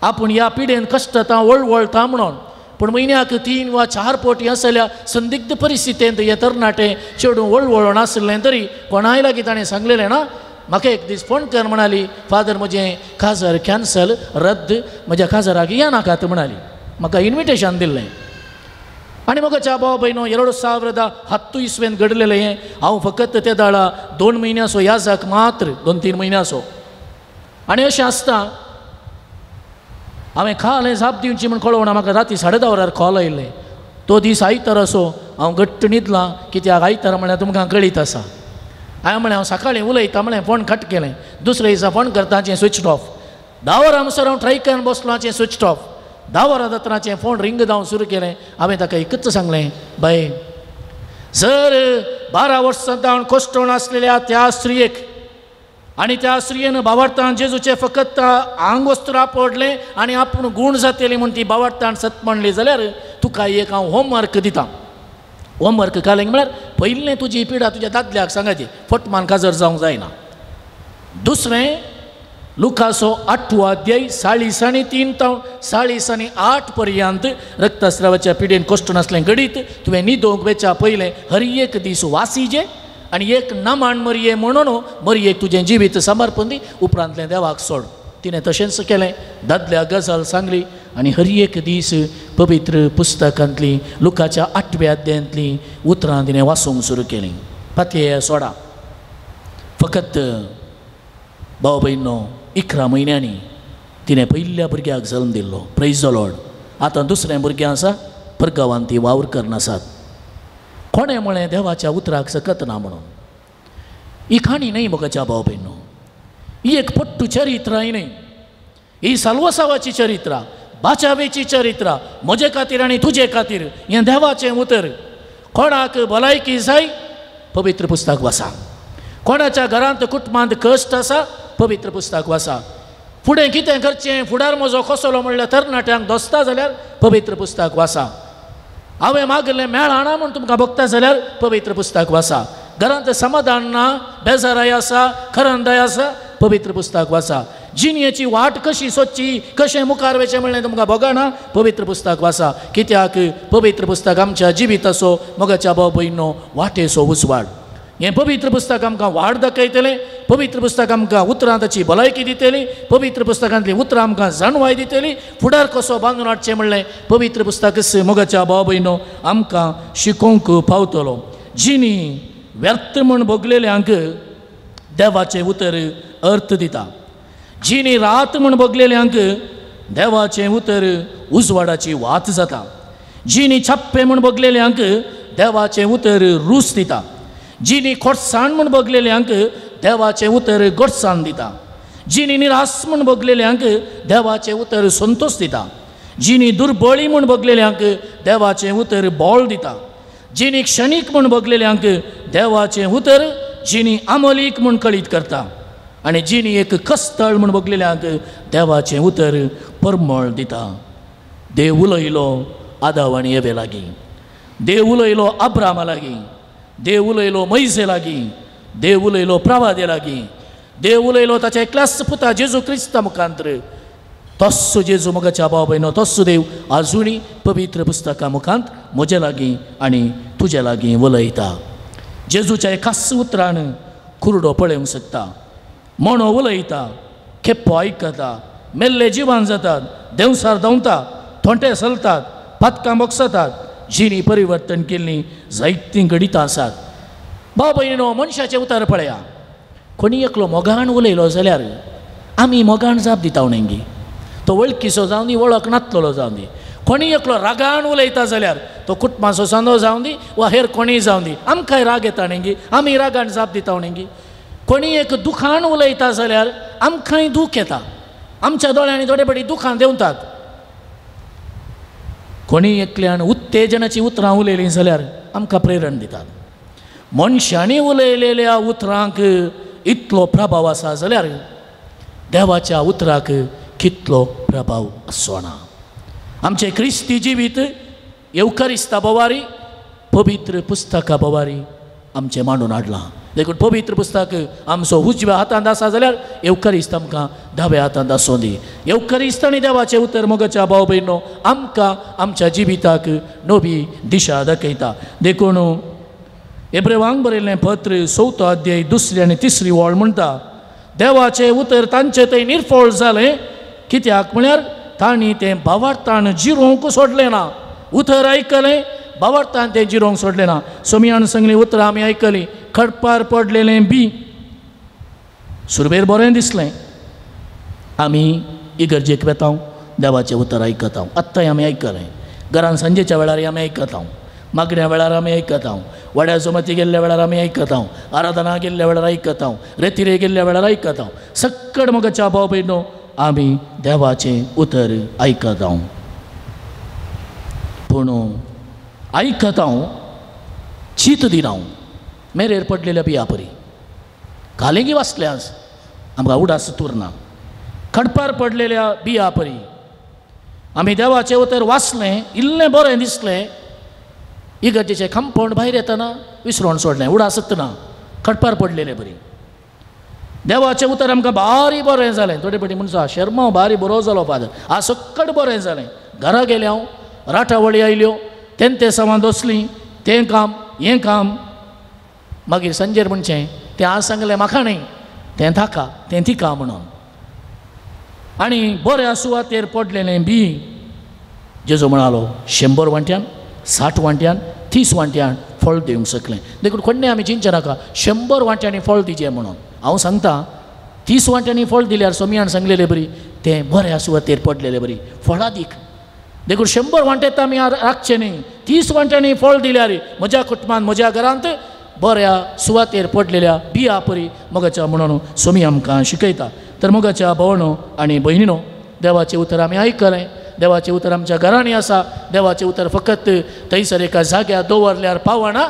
S2: आपूण ह्या पिडेन कश्टता वळवळता म्हणून. पूण म्हयन्याक 3 वा 4 पोटी आसल्या संदिग्ध परिस्थितींत हे तरणाटे चेडूं वळवळून आसलें तरी कोणाय लागीं ताणें सांगलेलें ना. म्हाका एक दीस फोन कर म्हणाली, फादर म्हजें काजार कॅन्सल रद्द, म्हज्या काजाराक या नाकात म्हणाली. म्हाका इन्विटेशन दिल्लें. आनी मोगाच्या भाव भयणो 2010 इस्वेन घडलेलें हें. हांव फकत ते दाळा 2 म्हयन्याचो याजाक मात्र, 2-3 म्हयन्याचो. आनी अशें आसता हांवें खालें जाप दिवची म्हूण कळोवना. म्हाका राती 10:30 वरार कॉल आयिल्लें. तो दीस आयतार असो हांव घट्ट न्हिदलां कित्याक आयतार म्हळ्यार तुमकां कळीत आसा. हांवें म्हळें हांव सकाळीं उलयता म्हळें फोन कट केलें. दुसरे दिसा फोन करता स्विच ऑफ. 10 वरां म्हणसर हांव ट्राय करून बसलो स्विच ऑफ. 10 वरां जातनाचें फोन रिंग जावंक सुरू केलें. हांवें ताका एकच सांगलें, बाय जर 12 वर्सां जावन कोश्टोण आसलेल्या त्या स्त्रियेक आनी त्या स्त्रियेन बावडतान जेजूचें फकत आंगवस्त्रां पडलें आनी आपूण गूण जातली म्हूण ती बावडतान सत म्हणली जाल्यार तुका एक हांव होमवर्क दितां. होमवर्क घालें म्हळ्यार पयलें तुजी पिडा तुज्या दादल्याक सांगाची, फटमान काजर जावंक जायना. दुसरें लुकासो 8वो अध्याय 43 तावन 48 पर्यंत रक्तस्रावाच्या पिडेन कश्ट नासलें घडीत तुवें न्हिदोवंक वेच्या पयलें हर एक दीस वासीजे आनी एक नमाण मरये म्हणून मरयेक तुजें जिवीत समर्पण दी, उपरांतलें देवाक सोड. तिणें तशेंच केलें. दादल्या गजाल सांगली आनी हर एक दीस पवित्र पुस्तकांतली लुकाच्या 8व्या अध्यायांतली उतरां तिणें वाचूंक सुरू केलीं. पातये सोडा फकत भाव भयणो 11 म्हयन्यांनी तिणें पयल्या भुरग्याक जल्म दिल्लो. Praise the lord. आतां दुसरें भुरगें आसा, परगांवान ती वावर करनासात. कोणें म्हळें देवाच्या उतराक सकत ना म्हणून? ही काणी न्हय मोगाच्या भाव भयणो, ही एक पट्टू चरित्राय न्हय, ही साल्वसावाची चरित्रा, बाचावेची चरित्रा. म्हजे खातीर आनी तुजे खातीर हें देवाचें उतर. कोणाक भलायकी जाय पवित्र पुस्तक वाचा. कोणाच्या घरांत कुटुंबांत कश्ट आसा पवित्र पुस्तक वाचा. फुडें कितें करचें, फुडार म्हजो कसलो म्हणल्यार तरणाट्यांक दोसता जाल्यार पवित्र पुस्तक वाचा. हांवें मागलें मेळना म्हूण तुमकां भोगता जाल्यार पवित्र पुस्तक वाचा. घरांत समाधान ना, बेजाराय आसा, खरंदाय आसा, पवित्र पुस्तक वाचा. जिणेची वाट कशी सोदची, कशें मुखार वचचें म्हणलें तुमकां भोगना, पवित्र पुस्तक वाचा. कित्याक पवित्र पुस्तक आमच्या जिविताचो मोगाच्या भाव भयणो वाटेचो उजवाड. हें पवित्र पुस्तक आमकां वाट दाखयतलें. पवित्र पुस्तक आमकां उतरां ताची भलायकी दितली. पवित्र पुस्तकांतलीं उतरां आमकां जाणवाय दितली. फुडार कसो बांदून हाडचें म्हणलें पवित्र पुस्तकच मोगाच्या भाव भयणो आमकां शिकोवंक पावतलो. जिणी व्यर्थ म्हूण भोगलेल्यांक देवाचें उतर अर्थ दिता. जिणी रात म्हूण भोगलेल्यांक देवाचें उतर उजवाडाची वात जाता. जिणी छाप्पे म्हूण भोगलेल्यांक देवाचें उतर रूच दिता. जिणी खोटसाण म्हूण भोगलेल्यांक देवाचें उतर गोडसाण दिता. जिणी निरास म्हूण भोगलेल्यांक देवाचें उतर संतोश दिता. जिणी दुर्बळी म्हूण भोगलेल्यांक देवाचें उतर बळ दिता. जिणी क्षणीक म्हूण भोगलेल्यांक देवाचें उतर जिणी आमोलीक म्हूण कळीत करता. आनी जिणी एक कस्तळ म्हूण भोगलेल्यांक देवाचें उतर परमळ दिता. देव उलयलो आदाव आनी एवे लागीं, देव उलयलो अब्रामा लागीं, देव उलयलो मैजे लागीं, देव उलयलो प्रवादे लागीं, देव उलयलो ताच्या एकल्याच पुता जेजू क्रिस्ता मुखांतर. तस्सो जेजू मोगाच्या भाव भयणो, तस्सो देव आजुनी पवित्र पुस्तका मुखांत म्हजे लागीं आनी तुजे लागीं उलयता. जेजूच्या एकाच उतरान कुरडो पळोवंक शकता, मणो उलयता, खेप्पो आयकता, मेल्ले जिवान जातात, देंवसार धांवता, थोंटे चलतात, पातकां बोगसतात. जिणी परिवर्तन केल्लीं जायतीं घडितां आसात. भाव भयणो मनशाचें उतर पळया. कोणी एकलो मोगान उलयलो जाल्यार आमी मोगान जाप दिता न्हय, तो वळखीचो जावं दी, वळख नातलेलो जावं दी. कोणी एकलो रागान उलयता जाल्यार तो कुटुंबाचो सांदो जावं दी वा हेर कोणीय जावं दी, आमकांय राग येता न्हय, आमी रागान जाप दिता न्हय. कोणी एक दुखान उलयता जाल्यार आमकांय दूख येता, आमच्या दोळ्यांनी थोडे फावटी दुखां देंवतात. कोणी एकल्यान उत्तेजनाची उतरां उलयलीं जाल्यार आमकां प्रेरण दितात. मनशांनी उलयलेल्या उतरांक इतलो प्रभाव आसा जाल्यार देवाच्या उतराक कितलो प्रभाव आसचो ना. आमचें क्रिस्ती जिवीत येवकारिस्ता बोवारी, पवित्र पुस्तका बोवारी आमचें मांडून हाडलां. देखून पवित्र पुस्तक आमचो उजव्या हातांत आसा जाल्यार येवकारिस्त आमकां दाव्या हातांत आसूं दी. येवकारिस्त आनी देवाचें उतर मोगाच्या भाव भयणो आमकां आमच्या जिविताक नवी दिशा दाखयता. देखून एब्रेवांक बरयल्लें पत्र 4 अध्याय 2 आनी 3 वळ म्हणटा, देवाचें उतर तांचें थंय निर्फळ जालें, कित्याक म्हळ्यार तांणी तें भावार्थान जिरोवंक सोडलें ना. उतर आयकलें, भावार्थान तें जिरोवंक सोडलें ना. सोमयान सांगलीं उतरां आमी आयकलीं. खडपार पडलेलें बी सुरवेर बरें दिसलें, आमी इगर्जेक वेता, देवाचें उतर आयकता. आत्तांय आमी आयकलें, घरान सांजेच्या वेळार आमी आयकता. मागण्या वेळार आमी आयकता, वाड्या जमाती गेल्ल्या वेळार आमी आयकता, आराधना गेल्ल्या वेळार आयकता, रेतिरे गेल्ल्या वेळार आयकता. सक्कड मोगाच्या भाव भयणो आमी देवाचें उतर आयकता. पूण आयकता चीत दिना. मेरेर पडलेल्या बिया परी घालेंगी वाचल्यास आमकां उडास तुरना. खडपार पडलेल्या बिया परी आमी देवाचें उतर वाचलें, इल्लें बरें दिसलें, इगर्जेचें कंपावंड भायर येतना विसरोन सोडलें, उडासत ना, खडपार पडलेले बरी. देवाचें उतर आमकां भारी बरें जालें. थोडे पटी म्हणसा शेरमांव भारी बरो जालो फादर, आज सक्कड बरें जालें. घरा गेलें हांव, राटावळी आयल्यो, तें सामान दोसलीं, तें काम हें काम. मागीर संजेर म्हणचें तें आज सांगलें म्हाका न्ही, तें ताका तें तिका म्हणून. आनी बऱ्या सुवातेर पडलेलें बी जेजू म्हणालो 100 वांट्यान, 60 वांट्यान, 30 वांट्यान फळ दिवंक शकलें. देखून कोण्णें आमी चिंतचें नाका 100 वांट्यांनी फळ दिचें म्हणून. हांव सांगता 30 वांट्यांनी फळ दिल्यार सोमयान सांगलेले बरी तें बऱ्या सुवातेर पडलेले बरी फळादीक. देखून 100 वांट्यात आमी राखचें न्ही, 30 वांट्यांनी फळ दिल्यार म्हज्या कुटुंबान म्हज्या घरांत बऱ्या सुवातेर पडलेल्या बिया परी मोगाच्या म्हणून सोमी आमकां शिकयता. तर मोगाच्या भवणो आनी भयणीनो, देवाचें उतर आमी आयकलें, देवाचें उतर आमच्या घरांनी आसा. देवाचें उतर फकत थंयसर एका जाग्यार दवरल्यार पावना,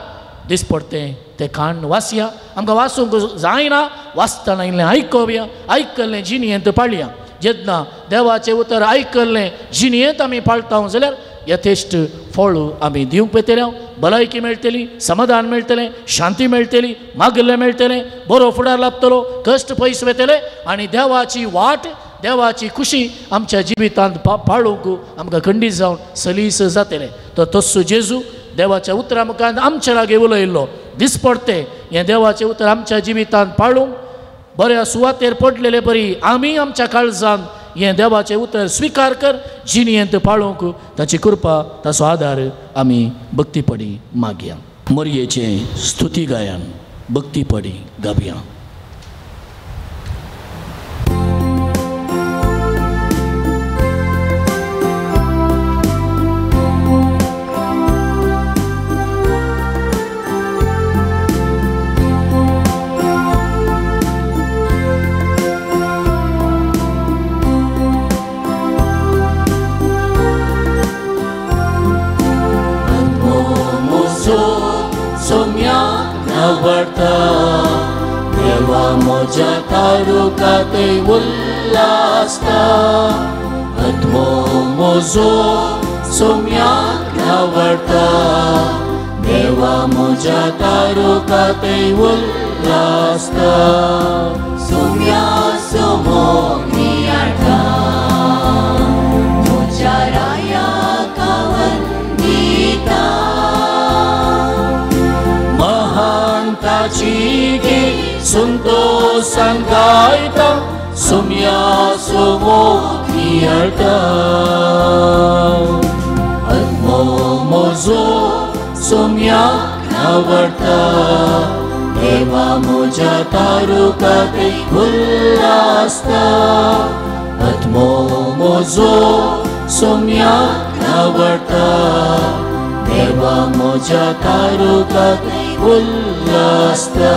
S2: दिसपडतें तें कान वाचया. आमकां वाचूंक जायना, वाचतना इल्लें आयकोवया, आयकल्लें जिणयेंत पाळया. जेन्ना देवाचें उतर आयकल्लें जिणयेंत आमी पाळटा जाल्यार यथेश्ट फळ आमी दिवंक पेतले, भलायकी मेळटली, समाधान मेळटलें, शांती मेळटली, मागिल्लें मेळटलें, बरो फुडार लाबतलो, कश्ट पयस वतले आनी देवाची वाट देवाची खुशी आमच्या जिवितांत पाळूंक आमकां खंडीत जावन सलीस जातलें. तर तस्सो जेजू देवाच्या उतरा मुखार आमच्या लागीं उलयल्लो दिसपडते हें देवाचें उतर आमच्या जिवितांत पाळूंक बऱ्या सुवातेर पडलेले परी आमी आमच्या काळजान हें देवाचें उतर स्विकार कर जिणयेंत पाळूंक ताची कृपा ताचो आदार आमी भक्तीपणी मागया. मोरयेचें स्तुती गायन भक्तीपणी गावया. देवा म्हज्या तारुकाते उल्लासता, आत्मो म्हजो सोम्याक आवडटा. देवा म्हज्या तारुकाते उल्लासता,
S1: सोम्या सोमो नियाळटा, म्हज्या रायाक वंदिता.
S2: महानताची संतोषान गायता, सोम्या सोमो नियाळटा. आत्मो म्हजो सोम्याक आवडटा, देवा म्हज्या तारुकाते उल्लासता. आत्मो म्हजो सोम्याक आवडटा, देवा म्हज्या तारुकाते उल्लासता.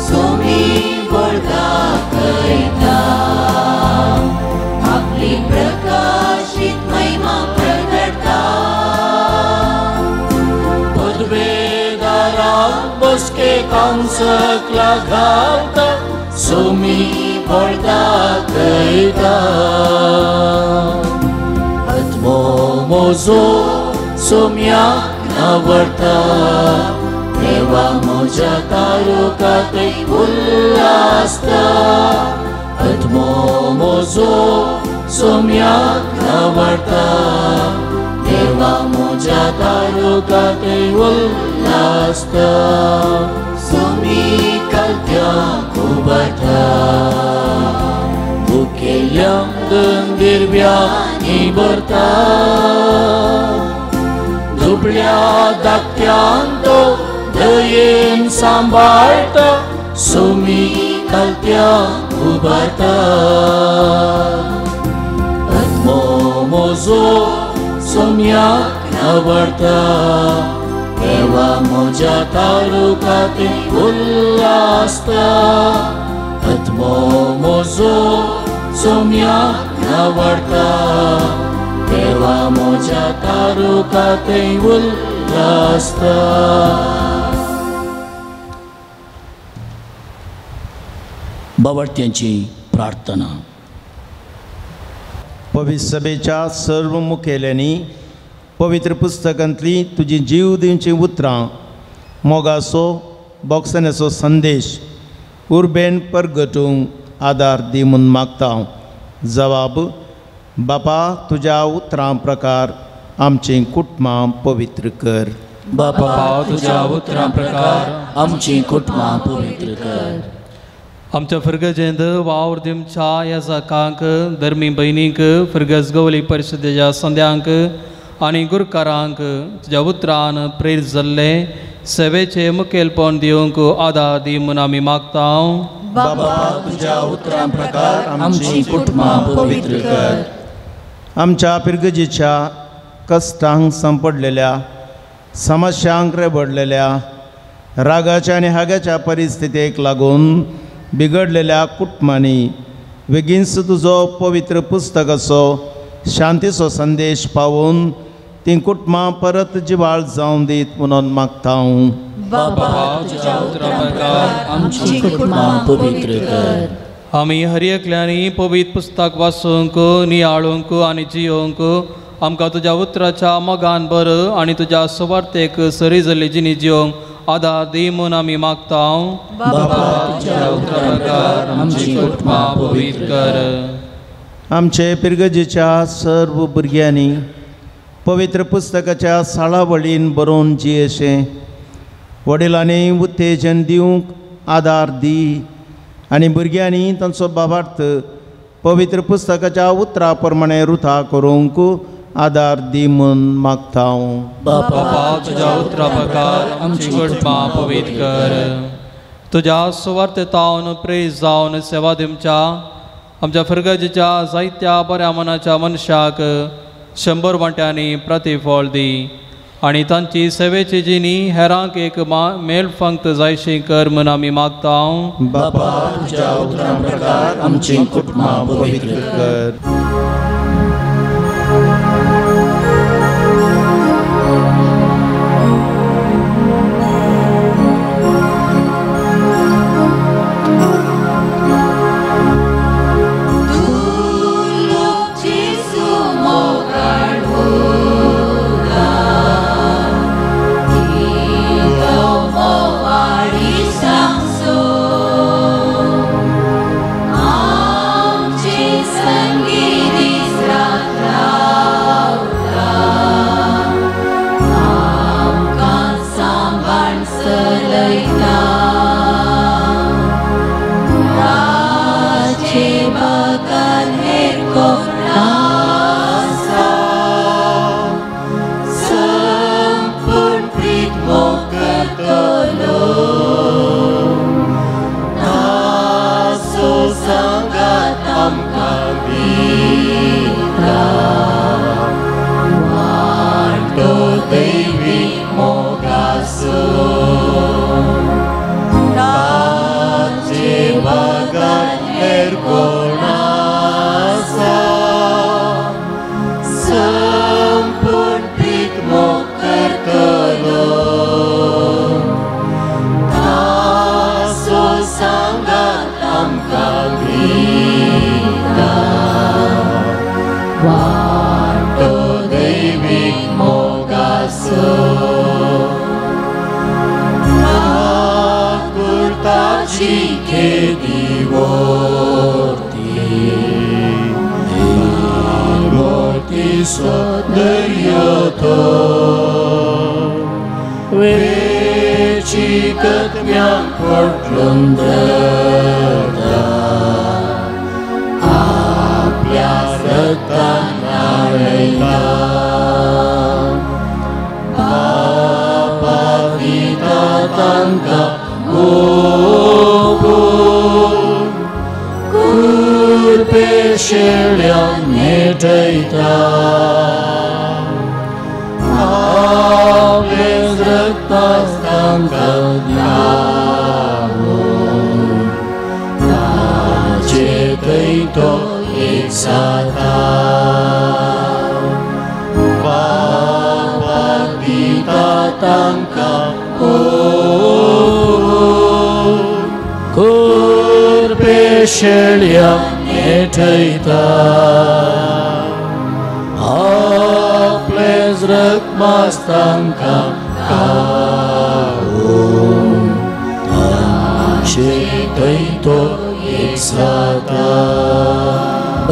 S1: सोमी दाखयता, आपली प्रकाशीत महिमा प्रगटता.
S2: पदवेदाराक बसके कांसकला घालता, सोमी दाखयता. आत्मो म्हजो सोम्याक आवडटा, देवा म्हज्या तारुकाते उल्लासता. आत्मो म्हजो सोम्याक आवडटा, देवा म्हज्या तारुकाते उल्लासता.
S1: सोमी
S2: कलत्याक उबारता, भुकेल्यांक दिरव्यांनी भरता. दुबळ्या धाकट्यांक तो दयेन सांबाळटा, सोमी कलत्याक उबारता. आत्मो म्हजो सोम्याक नवडता देवा म्हज्या तारुकाती उल्लासता आत्मो म्हजो सोम्याक नवडता देवा म्हज्या तारुकाती उल्लासता. बावडत्यांची प्रार्थना.
S5: पवित्र सभेच्या सर्व मुखेल्यांनी पवित्र पुस्तकांतली तुजी जीव दिवची उतरां मोगाचो बोगसण्याचो संदेश उर्बेन परगटूंक आदार दी म्हूण मागता. जवाब बापा तुज्या उतरां प्रकार आमचीं कुटुंबां पवित्र कर.
S2: बापा तुज्या उतरां प्रकार आमचीं कुटुंबां पवित्र कर.
S6: आमच्या फिरगजेंत वावर दिवच्या याजकांक धर्मी भयणींक फिरगज गवली परिशदेच्या संद्यांक आनी गुरकारांक तुज्या उतरान प्रेरीत जाल्ले सेवेचे मुखेलपण दिवंक आदार दी म्हूण आमी मागता.
S5: बाबा तुज्या उतरां प्रकार
S2: आमची कुटुंबां पवित्र कर.
S5: आमच्या पिरगजेच्या कश्टांक सांपडलेल्या समस्यांक रेबडलेल्या रागाच्या आनी हागाच्या परिस्थितीक लागून बिगडलेल्या कुटुंबांनी बेगीनच तुजो पवित्र पुस्तकाचो शांतीचो संदेश पावोवन तीं कुटुंबां परत जिवाळ जावन दीत म्हणून मागता.
S2: बाबा तुज्या उतरां प्रकार आमची कुटुंबां पवित्र कर.
S6: आमी हर एकल्यांनी पवित्र पुस्तक वाचूंक नियाळूंक आनी जियोवंक आमकां तुज्या उतराच्या मोगान बर आनी तुज्या सुवार्थेक सरी जाल्ली जिणी जियोवंक आदार दी म्हूण आमी मागता.
S2: बाबा तुज्या उतरां प्रकार आमची कुटुंबां पवित्र कर.
S5: आमचे पिरगजेच्या सर्व भुरग्यांनी पवित्र पुस्तकाच्या साळावळीन बरोवन जियेशें वडिलांनी उत्तेजन दिवंक आदार दी आनी भुरग्यांनी तांचो बाबार्थ पवित्र पुस्तकाच्या उतरा प्रमाणे रुथा करूंक आदार दी म्हूण मागता.
S6: बापा तुज्या उतरा प्रकार आमची कुटुंबां पवित्र कर. तुज्या सुवार्थेतावन प्रेरीत जावन सेवा दिवच्या आमच्या फिरगजेच्या जायत्या बऱ्या मनाच्या मनशाक 100 वांट्यांनी प्रतिफळ दी आनी तांची सेवेची जिणी हेरांक एक मेल फंक्त जायशी कर म्हूण आमी मागता.
S2: बापा तुज्या उतरां प्रकार आमची कुटुंबां पवित्र कर. Shirley. आपलें रगतास तांकां दावून ताचे थंय तो एक जाता. बापाक दिता तांकां कुरपे शेळया नेठयता आपलें रगमास तांकां खावून ताचे थंय तो एक जाता.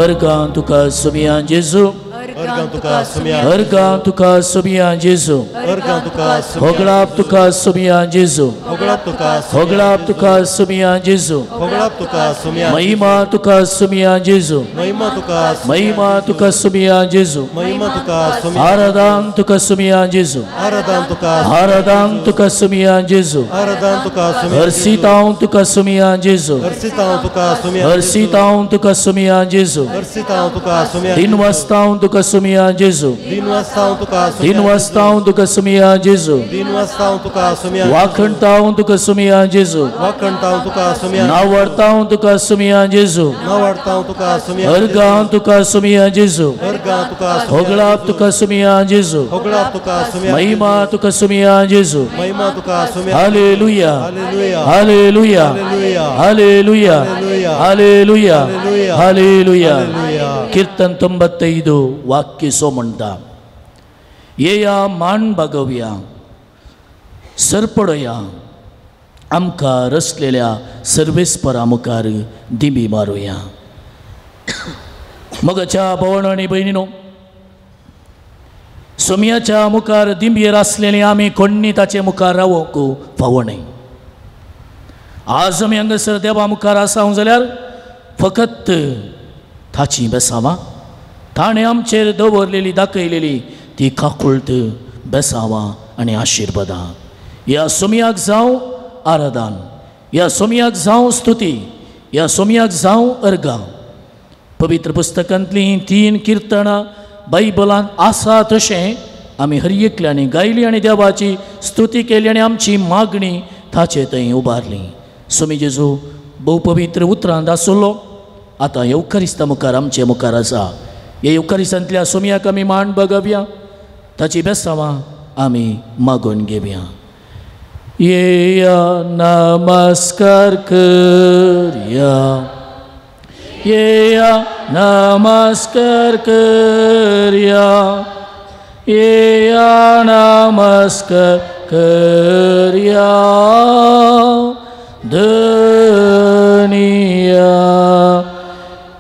S2: अर्गां तुका सुमिया जेजू,
S7: अर्गां तुका सुमिया,
S2: अर्गां तुका सुमिया जेजू,
S7: अर्गां तुका
S2: होगळाप तुका सुमिया जेजू,
S7: होगळाप तुका,
S2: होगळाप तुका सुमिया जेजू,
S7: होगळाप तुका सुमिया,
S2: महिमा तुका सुमिया जेजू,
S7: महिमा तुका,
S2: महिमा तुका सुमिया जेजू,
S7: महिमा तुका सुमिया,
S2: आराधन तुका सुमिया जेजू,
S7: आराधन तुका,
S2: आराधन तुका सुमिया जेजू,
S7: आराधन तुका सुमिया,
S2: हर्षितांव तुका सुमिया जेजू,
S7: हर्षितांव तुका सुमिया,
S2: हर्षितांव तुका सुमिया जेजू,
S7: हर्षितांव तुका सुमिया,
S2: दिनवास्तांव तुका सुमिया जेजू,
S7: दिनवास्तांव तुका सुमिया,
S2: दिनवास्तांव तुका सुमिया जेजू,
S7: दिनवास्तांव तुका सुमिया,
S2: वाखणतांव तुका सुमिया जेजू,
S7: वाखणतांव तुका सुमिया,
S2: नावडतांव तुका सुमिया जेजू,
S7: नावडतांव तुका सुमिया,
S2: अर्गां तुका सुमिया जेजू,
S7: अर्गां तुका,
S2: होगळाप तुका सुमिया जेजू,
S7: होगळाप तुका सुमिया,
S2: महिमा तुका सुमिया जेजू,
S7: महिमा तुका सुमिया.
S2: हालेलुया,
S7: हालेलुया,
S2: हालेलुया, हालेलुया, हालेलुया, हालेलुया. कीर्तन 95 वाक्य सो म्हणटा, येया मान बागोवया सरपडया आमकां रचलेल्या सर्वेस्परा मुखार दिमी मारुया. मगाच्या भवण आनी भयणीनो, सोमयाच्या मुखार दिंबयेर आसलेली आमी कोण्णी ताचे मुखार रावोंक फावो न्हय. आज आमी हांगासर देवा मुखार आसा जाल्यार फकत ताची बेसांवां ताणें आमचेर दवरलेली दाखयलेली ती काकुळट बेसांवां आनी आशिर्वादां. ह्या सोमयाक जावं आराधन, ह्या सोमयाक जावं स्तुती, ह्या सोमयाक जावं अर्गां. पवित्र पुस्तकांतलीं 3 किर्तनां बायबलांत आसा तशें आमी हर एकल्यांनी गायली आनी देवाची स्तुती केली आनी आमची मागणी ताचे थंय उबारली. सोमी जेजू भोव पवित्र उतरांत आसलो, आतां येवकारिस्ता मुखार आमचे मुखार आसा. ह्या येवकारिस्तांतल्या सोमयाक आमी मान बगोवया, ताची बेसांवां आमी मागून घेवया. येया नमस्कार करया, येया नमस्कार करया, येया नमस्कार करया धनिया,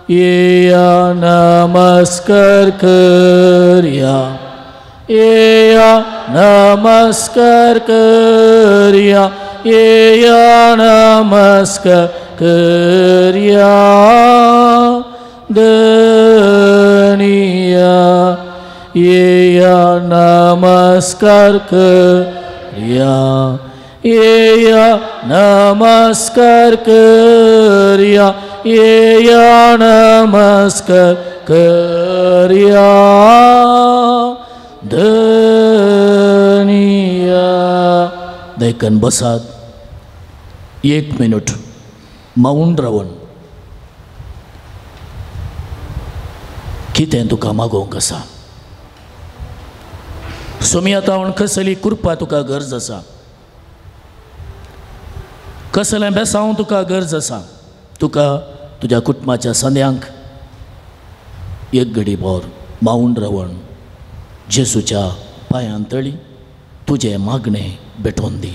S2: येया नमस्कार करया, येया नमस्कार करया, येया नमस्कार करया धनिया, येया नमस्कार करया, येया नमस्कार करया, येया नमस्कार करया धनिया. देखन बसात 1 मिनट मौन रावन कितें तुका मागोवंक आसा. सोमया तावन कसली कृपा तुका गरज आसा, कसलें बेसांव तुका गरज आसा, तुका तुज्या कुटुंबाच्या संद्यांक एक घडी भर मौन रावन जेजूच्या पांयां तळी तुजें मागणें भेटोवन दी.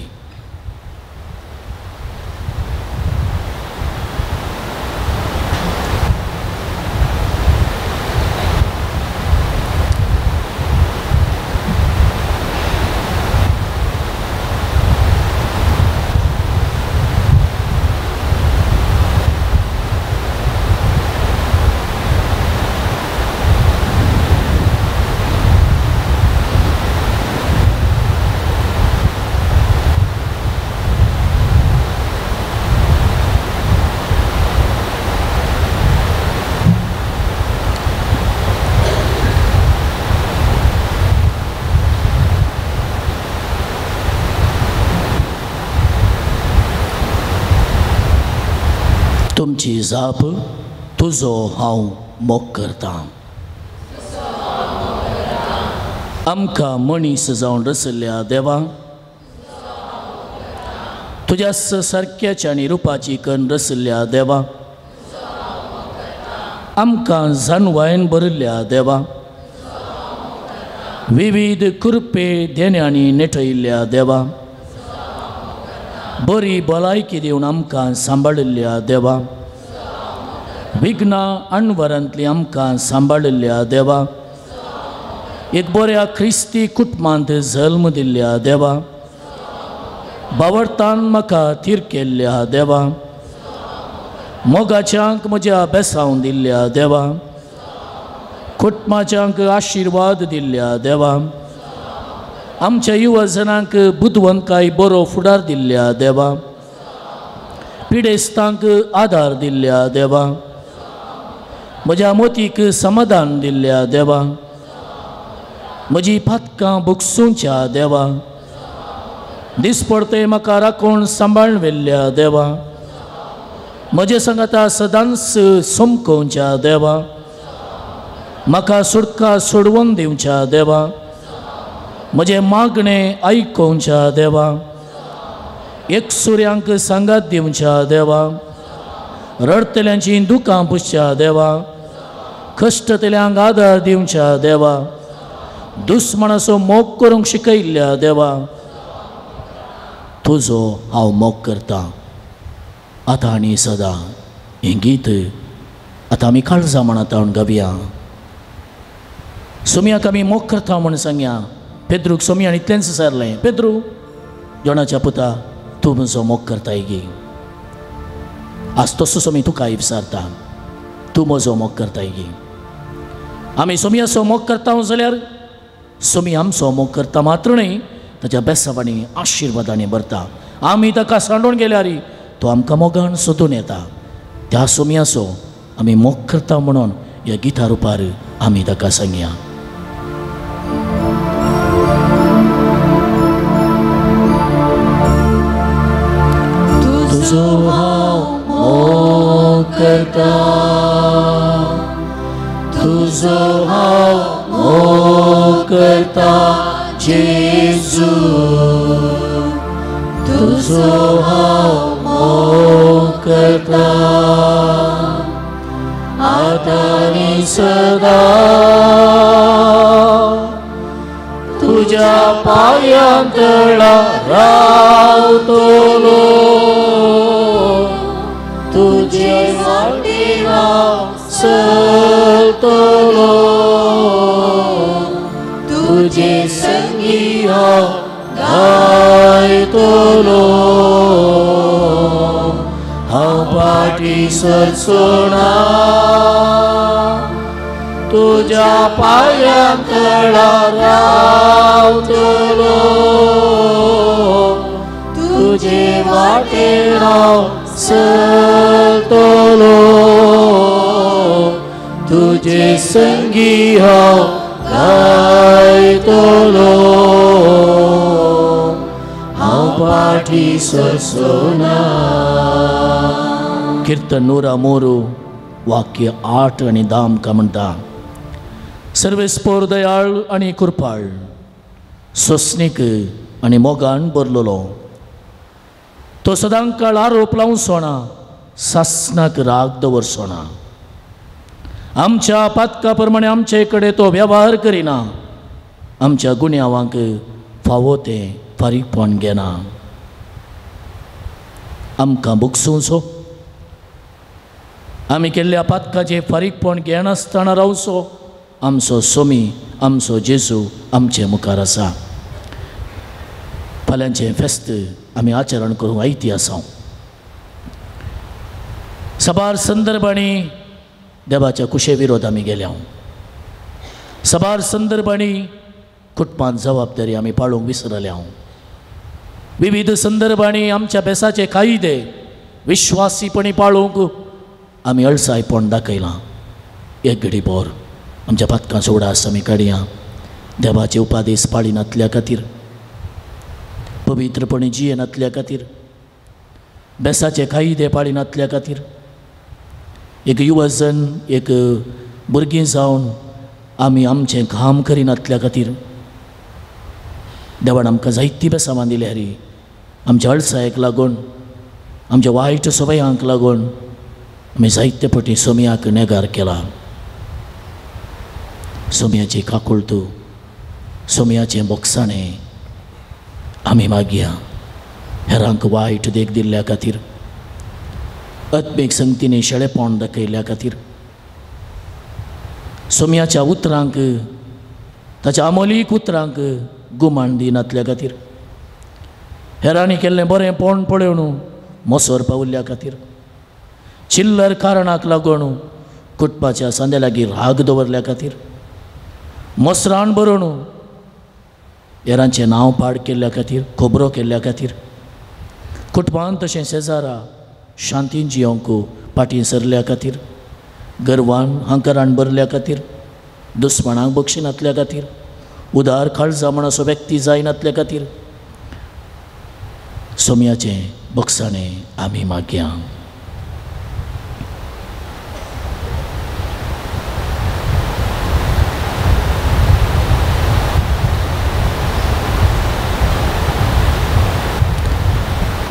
S2: तुमची जाप, तुजो हांव मोग करतां। आमकां मनीस जावन रचल्ल्या देवा, तुज्या सारक्याच्या आनी रुपाची कन्न रचल्ल्या देवा, आमकां जानवायन भरिल्ल्या देवा, विविध कृपे देण्यांनी नेटयिल्ल्या देवा, बरी भलायकी दिवन आमकां सांबाळिल्ल्या देवा, विघ्नां अणवरांतली आमकां सांबाळिल्ल्या देवा, एक बऱ्या क्रिस्ती कुटुंबांत जल्म दिल्ल्या देवा, बावडतान म्हाका थीर केल्ल्या देवा, मोगाच्यांक म्हज्या बेसावन दिल्ल्या देवा, कुटुंबाच्यांक आशिर्वाद दिल्ल्या देवा, आमच्या युवजनांक बुदवंतकाय बरो फुडार दिल्ल्या देवा, पिडेस्तांक आदार दिल्ल्या देवा, म्हज्या मोतीक समाधान दिल्ल्या देवा, म्हजी पातकां बुकसूंच्या देवा, दिसपडते म्हाका राखून सांबाळून व्हेल्ल्या देवा, म्हजे सांगाता सदांच समकोवच्या देवा, म्हाका सुटका सोडवून दिवच्या देवा, म्हजें मागणें आयकोवच्या देवा, एकसुऱ्यांक सांगात दिवच्या देवा, रडटल्यांची दुकां पुसच्या देवा, कश्टतल्यांक आदार दिवच्या देवा, दुस्मनाचो मोग करूंक शिकयल्ल्या देवा, तुजो हांव मोग करतां आतां आनी सदां। हें गीत आतां आमी काळजां म्हणत म्हूण गावया। सोमयाक आमी मोग करता म्हूण सांगया। पेद्रूक सोमयान इतलेंच विचारलें, पेद्रू जोणाच्या पुता, तूं म्हजो मोग करताय गी? आज तसो सोमी तुकाय विचारता, तूं म्हजो मोग करताय गी? आमी सोमयाचो मोग करता जाल्यार सोमी आमचो मोग करता मात्र न्हय, ताच्या बेसावांनी आशिर्वादांनी भरता। आमी ताका सांडून गेल्यार तो आमकां मोगान सोदून येता। त्या सोमयाचो आमी मोग करता म्हणून ह्या गिता रुपार आमी ताका सांगया। तुजो हांव मोग करता, तुजो हांव मोग करता जेजू, तुजो हांव मोग करता आतां आनी सदां, तुज्या पांयां तळा रावतलो, तुजे वाटेन हांव चलतलो, तुजे संगी हांव गायतलो, हांव फाटीं सरचो ना, तुज्या पांयां तळा रावतलो, तुजे वाटेन हांव चलतलो, तुजे संगी हांव गायतलो, हांव फाटीं सरचो ना। कीर्तन 103 वाक्य 8 आनी 10 आमकां म्हणटा, सर्वेस्पोर दयाळ आनी कृपाळ, सोंसणीक आनी मोगान भरलेलो, तो सदांकाळ आरोप लावचो ना, सासणाक राग दवरचो ना, आमच्या पातका प्रमाणे आमचे कडेन तो वेव्हार करिना, आमच्या गुन्यांवांक फावो तें फारीकपण घेना। आमकां भोगसुचो, आमी केल्ल्या पातकाचें फारीकपण घेनासतना रावचो आमचो सोमी, आमचो जेजू आमचे मुखार आसा। फाल्यांचें फेस्त आमी आचरण करूंक आयती आसा। साबार संदर्भांनी देवाच्या कुशे विरोध आमी गेल्या, साबार संदर्भांनी कुटुंबान जबाबदारी आमी पाळूंक विसरल्या, विविध संदर्भांनी आमच्या बेसाचे कायदे विश्वासीपणी पाळूंक आमी अळसायपण दाखयलां। एक घडी भर आमच्या पातकांचो उडास आमी काडया, देवाचे उपादेश पाळिनातल्या खातीर, पवित्रपणे जियेनातल्या खातीर, बेसाचे कायदे पाळिनातल्या खातीर, एक युवजन एक भुरगीं जावन आमी आमचें काम करिनातल्या खातीर देवान आमकां जायती बेसांवां दिल्या रे. आमच्या अळसायेक लागून, आमच्या वायट सवयांक लागून आमी जायते फावटी सोमयाक नेगार केला. सोमयाची काकुळटू, सोमयाचें बोगसाणें आमी मागया. हेरांक वायट देख दिल्ल्या खातीर, आत्मीक संगतीने शेळेपण दाखयल्ल्या खातीर, सोमयाच्या उतरांक, ताच्या अमोलीक उतरांक गुमान दिनातल्या खातीर, हेरांनी केल्लें बरें पोण पळोवन मोसोर पावल्ल्या खातीर, चिल्लर कारणाक लागून कुटुंबाच्या सांद्या लागीं राग दवरल्या खातीर, मोसरान बरोवन हेरांचें नांव पाड केल्ल्या खातीर, खबरो केल्ल्या खातीर, कुटुंबान तशें शेजारा शांतीन जियोंक फाटीं सरल्या खातीर, गर्वान हंकारान भरल्या खातीर, दुस्माणांक बक्षिनातल्या खातीर, उदार काळजा म्हण असो व्यक्ती जायनातल्या खातीर सोमयाचें बक्षाणें आमी मागया.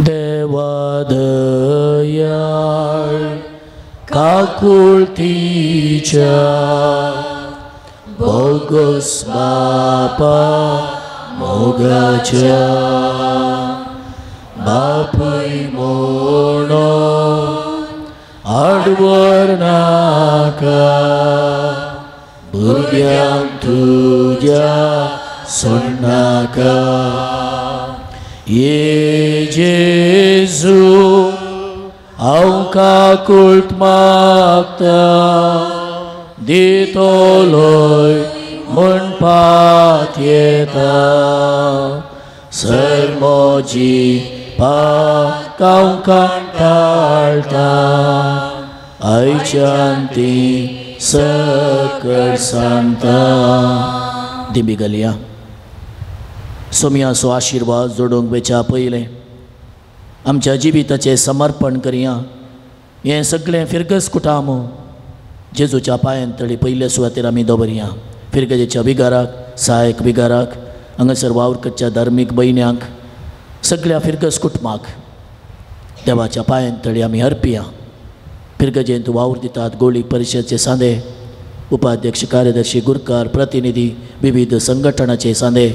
S2: देवा दयाळ काकुळतीच्या बोगस बापा मोगाच्या बापूय म्हणून आडवर नाका भुरग्यांक तुज्या सोडनाका. ये जेजू हांव काकुळट मागता दितलोय म्हणपाक येता. सर म्हजी पाकां कंटाळटा आयच्यान ती सकळ सांगता. दिंबी घालया. सोमयाचो आशिर्वाद जोडूंक वेच्या पयलें आमच्या जिविताचें समर्पण करया. हें सगळें फिरगस कुटाम जेजूच्या पांयां तळी पयले सुवातेर आमी दवरया. फिरगजेच्या विगाराक, सहायक विगाराक, हांगासर वावर करच्या धार्मीक भयण्यांक, सगळ्या फिरगस कुटुंबाक देवाच्या पांयां तळी आमी अर्पिया. फिरगजेंत वावर दितात गोळी परिशदचे सांदे, उपाध्यक्ष, कार्यदर्शी, गुरकार, प्रतिनिधी, विविध संघटनाचे सांदे,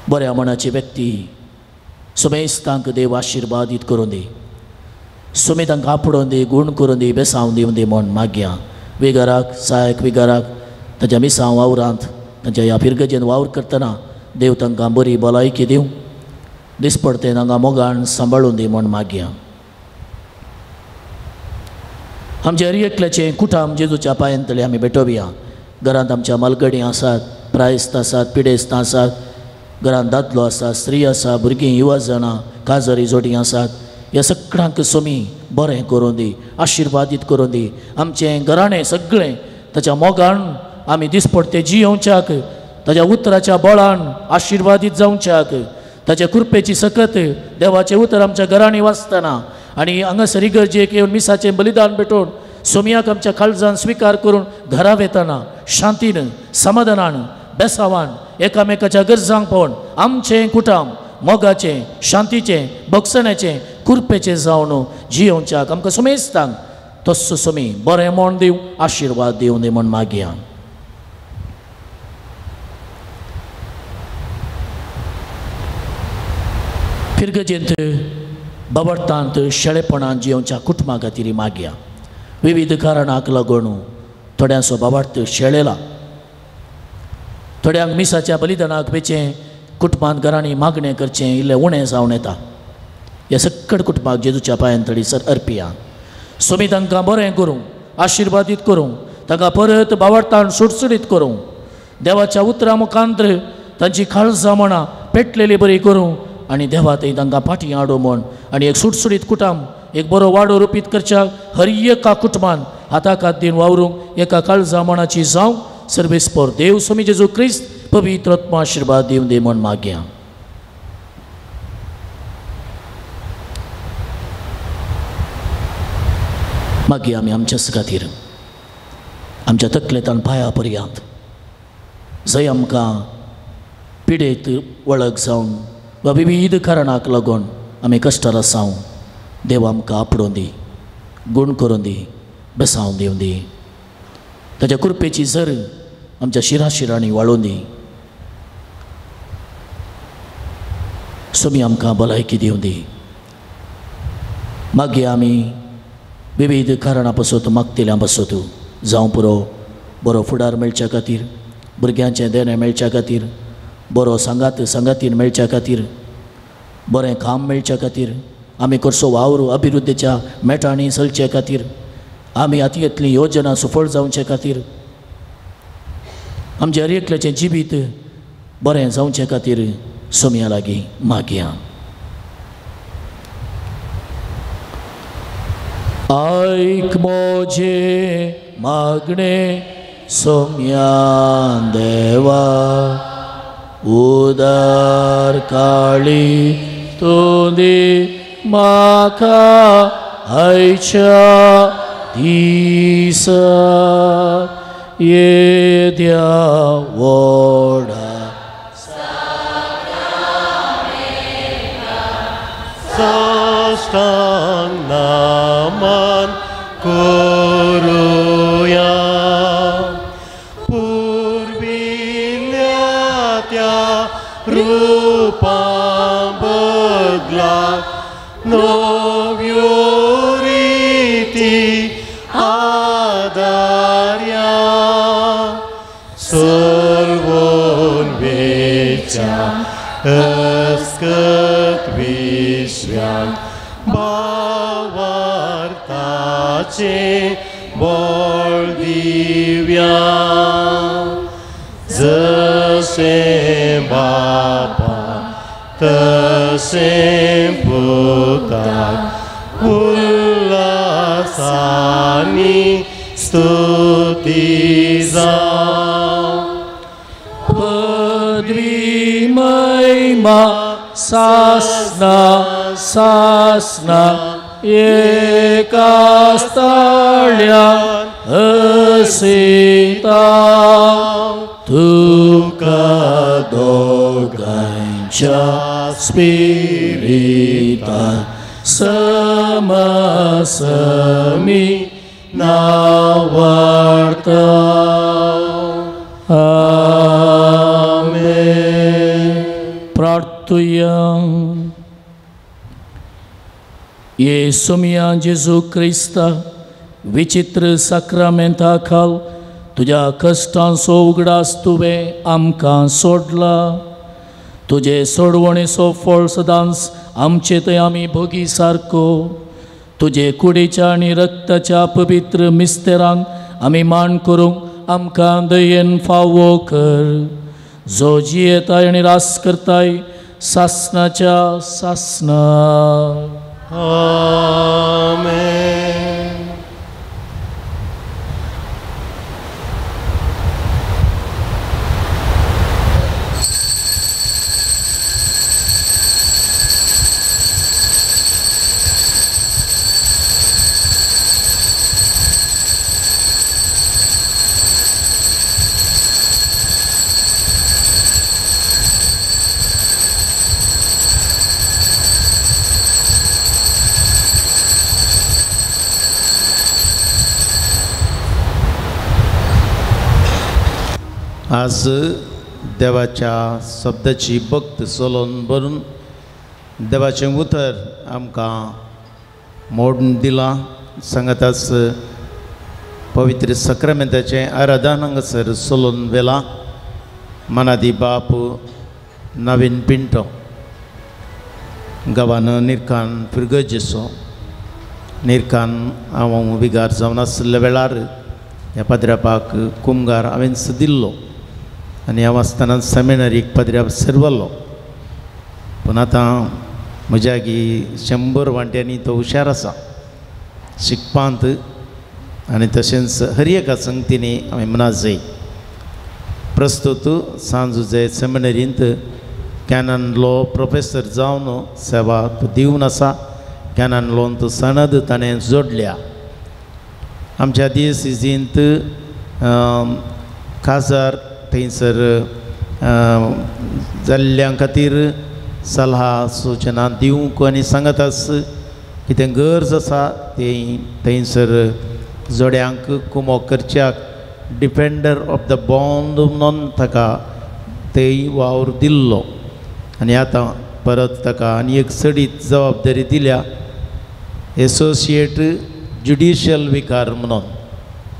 S2: बऱ्या मनाची व्यक्ती सुमेस्तांक देव आशिर्वादीत करून दी. सुमी तांकां आपडोवन दी, गूण करून दी, बेसांव दिवन दी म्हण मागया. विगाराक, सहायक विगाराक, ताच्या मिसांव वावरांत, तांच्या ह्या फिरगजेन वावर करतना देव तांकां बरी भलायकी दिवं, दिसपडतें तांकां मोगान सांबाळून दी म्हण मागया. आमच्या हर एकल्याचें कुटाम जेजूच्या पांयां तळी आमी भेटोवया. घरांत आमच्या मालगडी आसात, प्रायस्त आसात, पिडेस्त आसात, घरांत दादलो आसा, स्त्री आसा, भुरगीं, युवा जाणां, काजरी जोडी आसात. ह्या सगळ्यांक सोमी बरें करून दी, आशिर्वादीत करून दी. आमचें घराणें सगळें ताच्या मोगान आमी दिसपडते जियोवच्याक, ताच्या उतराच्या बळान आशिर्वादीत जावच्याक, ताच्या कृपेची सकत देवाचें उतर आमच्या घरांनी वाचतना आनी हांगासर इगर्जेक येवन मिसाचें बलिदान भेटोवन सोमयाक आमच्या काळजान स्विकार करून घरा वेतना शांतीन, समाधानान, बेसावान एकामेकाच्या गरजांक पळोवन आमचें कुटाम मोगाचें, शांतीचें, बक्षण्याचें, कृपेचें जावन जियोवच्याक आमकां सुमेस्तांक तस्सो सोमी बरें म्हण दिवं, आशिर्वाद दिवं दी म्हण मागया. फिरगजेंत बाबडतांत शेळेपणान जियोवच्या कुटुंबा खातीर मागया. विविध कारणाक लागून थोड्यांचो बाबार्थ शेळेला, थोड्यांक मिसाच्या बलिदानाक वेचें कुटुंबांत घरांनी मागणें करचें इल्लें उणें जावन येता. ह्या सकड कुटुंबाक जेजूच्या पांयां तळी सर अर्पिया. सोमी तांकां बरें करूं, आशिर्वादीत करूं, तांकां परत बावडतान सुटसुटीत करूं, देवाच्या उतरां मुखांतर तांची काळजां मनां पेटलेली बरी करूं आनी देवा थंय तांकां फाटीं हाडूं म्हण आनी एक सुटसुटीत कुटाम, एक बरो वाडो रुपीत करच्या हर एका कुटुंबान हाताक हात दिवन वावरूंक एका काळजां मनाची जावं सर्वेस्पर देव स्वामी जेजू क्रिस्त पवित्र आत्मा आशिर्वाद दिवं दी म्हण मागया. मागीर आमी आमच्याच खातीर आमच्या तकलेंतल्यान पांया पर्यंत जंय आमकां पिडेत वळख जावन वा विविध कारणाक लागून आमी कश्टार आसाव, देव आमकां आपडोवन दी, गूण करून दी, बेसावन दिवन दी. ताच्या कृपेची जर आमच्या शिराशिरांनी वाळोवन दी. सोमी आमकां भलायकी दिवन दी. मागीर आमी विविध कारणां पासत मागतल्यां पासत जावं पुरो बरो फुडार मेळच्या खातीर, भुरग्यांचें देणें मेळच्या खातीर, बरो सांगात सांगातीन मेळच्या खातीर, बरें काम मेळच्या खातीर, आमी करचो वावर अभिवृद्धीच्या मेटांनी चलचे खातीर, आमी हातींतली योजना सफळ जावचे खातीर, आमच्या हर एकल्याचें जिवीत बरें जावचे खातीर सोमया लागीं मागया. आयक म्हजें मागणें सोमया देवा, उदार काळी तूं दी म्हाका आयच्या दिसा येद्या व्हडा
S7: साष्टांग नमन करुया. पुर्विल्ल्या त्या रुपा बदला नव्यो रिती आदार्या सर्वोन वेच्या अस्कत विश्व्यान भावार्थाचे बळ दिव्या. जशें बापा तशें पुताक उल्हासानी स्तुती जावं.
S2: पदवी महिमा सासना सासना एका स्थाळ्या असिता तुका दोगांच्या स्पिरितान समसमी नावार्ता. आमेन. प्रार्थुया. ये सोमया जेजू क्रिस्ता विचित्र साक्रामेंता खाल तुज्या कश्टांचो उगडास तुवें आमकां सोडला. तुजे सोडवणेचो फळ सदांच आमचे थंय आमी भोगी सारको. तुजे कुडीच्या आनी रक्ताच्या पवित्र मिस्तेरांक आमी मान करूंक आमकां दयेन फावो कर. जो जियेताय आनी रास करताय सासनाच्या सासना.
S7: आमेन.
S5: आज देवाच्या शब्दाची भक्त सोलोन भरून देवाचें उतर आमकां मोडून दिलां. सांगताच पवित्र सक्रामेंताचें आराधन हांगासर सोलोन वेलां. मनादी बाप नवीन पिंटो गांवान निरखान फिरगजेचो निरखान हांव विगार जावन आशिल्ल्या वेळार ह्या पाद्र्यापाक कुमगार हांवेंच दिल्लो आनी हांव आसतना सेमिनरीक पाद्र्याप सेरवल्लो. पूण आतां म्हज्या लागीं 100 वांट्यांनी तो हुशार आसा शिकपांत आनी तशेंच हर एका संगतींनी हांवें मना जाय. प्रस्तुत सांजुजे सेमिनरींत कॅनन लॉ प्रोफेसर जावन सेवा दिवन आसा. कॅनन लॉंत सनद ताणें जोडल्या. आमच्या दियसिजींत काजार थंयसर जाल्ल्यां खातीर सलाह सुचना दिवंक आनी सांगत आस कितें गरज आसा ती थंयसर जोड्यांक कुमोक करच्याक डिफेंडर ऑफ the bond म्हणून ताका तेय वावर दिल्लो आनी आतां परत ताका आनी एक चडीत जबाबदारी दिल्या एसोसिएट ज्युडिशियल विकार म्हणून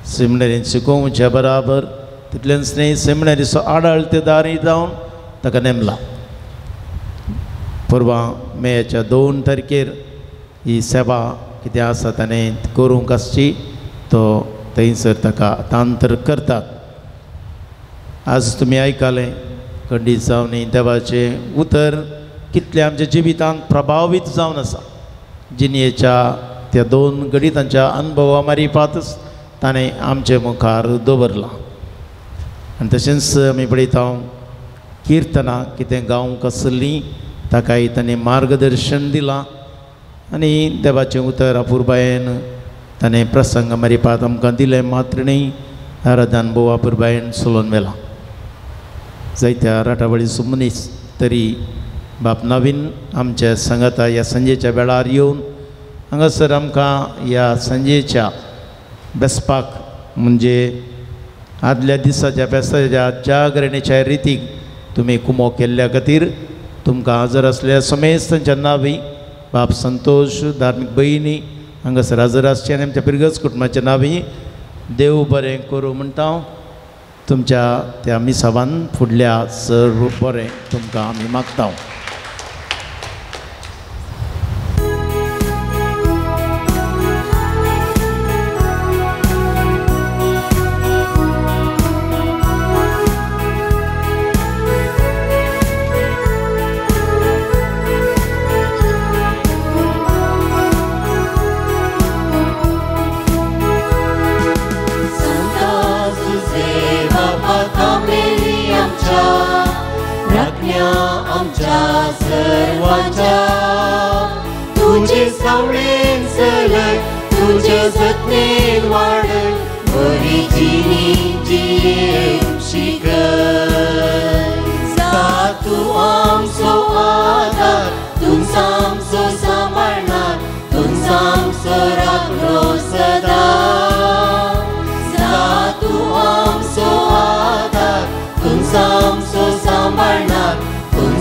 S5: सेमिनरीन शिकोवच्या बराबर तितलेंच न्हय सेमिनरीचो आडळतेदारय जावन ताका नेमला. परवां मेच्या 2 तारखेर ही सेवा कितें आसा ताणें करूंक आसची तो थंयसर ताका तांत्र करतात. आज तुमी आयकलें खंडीत जावन देवाचें उतर कितलें आमच्या जिवितांत प्रभावीत जावन आसा. जिणेच्या त्या 2 घडितांच्या अनुभवा मारिफातच ताणें आमचे मुखार दवरलां. आनी तशेंच आमी पळयता किर्तनां कितें गावंक आसलीं ताकाय ताणें मार्गदर्शन दिलां आनी देवाचें उतर अपुरबायेन ताणें प्रसंग मारिफात आमकां दिलें मात्र न्हय आराधन भोव अपुरबायेन चलोवन व्हेलां. जायत्या राटावळीचो मनीस तरी बाप नवीन आमच्या सांगाता ह्या सांजेच्या वेळार येवन हांगासर आमकां ह्या सांजेच्या बेसपाक म्हणजे आदल्या दिसाच्या बेसाच्या जागरणेच्या रितीक तुमी कुमो केल्ल्या खातीर तुमकां हजर आसल्या समेस्तांच्या नांवी बाप संतोष धार्मीक भयणी हांगासर हजर आसचे आनी आमच्या पिरगज कुटुंबाच्या नांवी देव बरें करूं म्हणटा हांव. तुमच्या त्या मिसावान फुडल्या सर्व बरें तुमकां आमी मागता.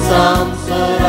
S1: Samsara.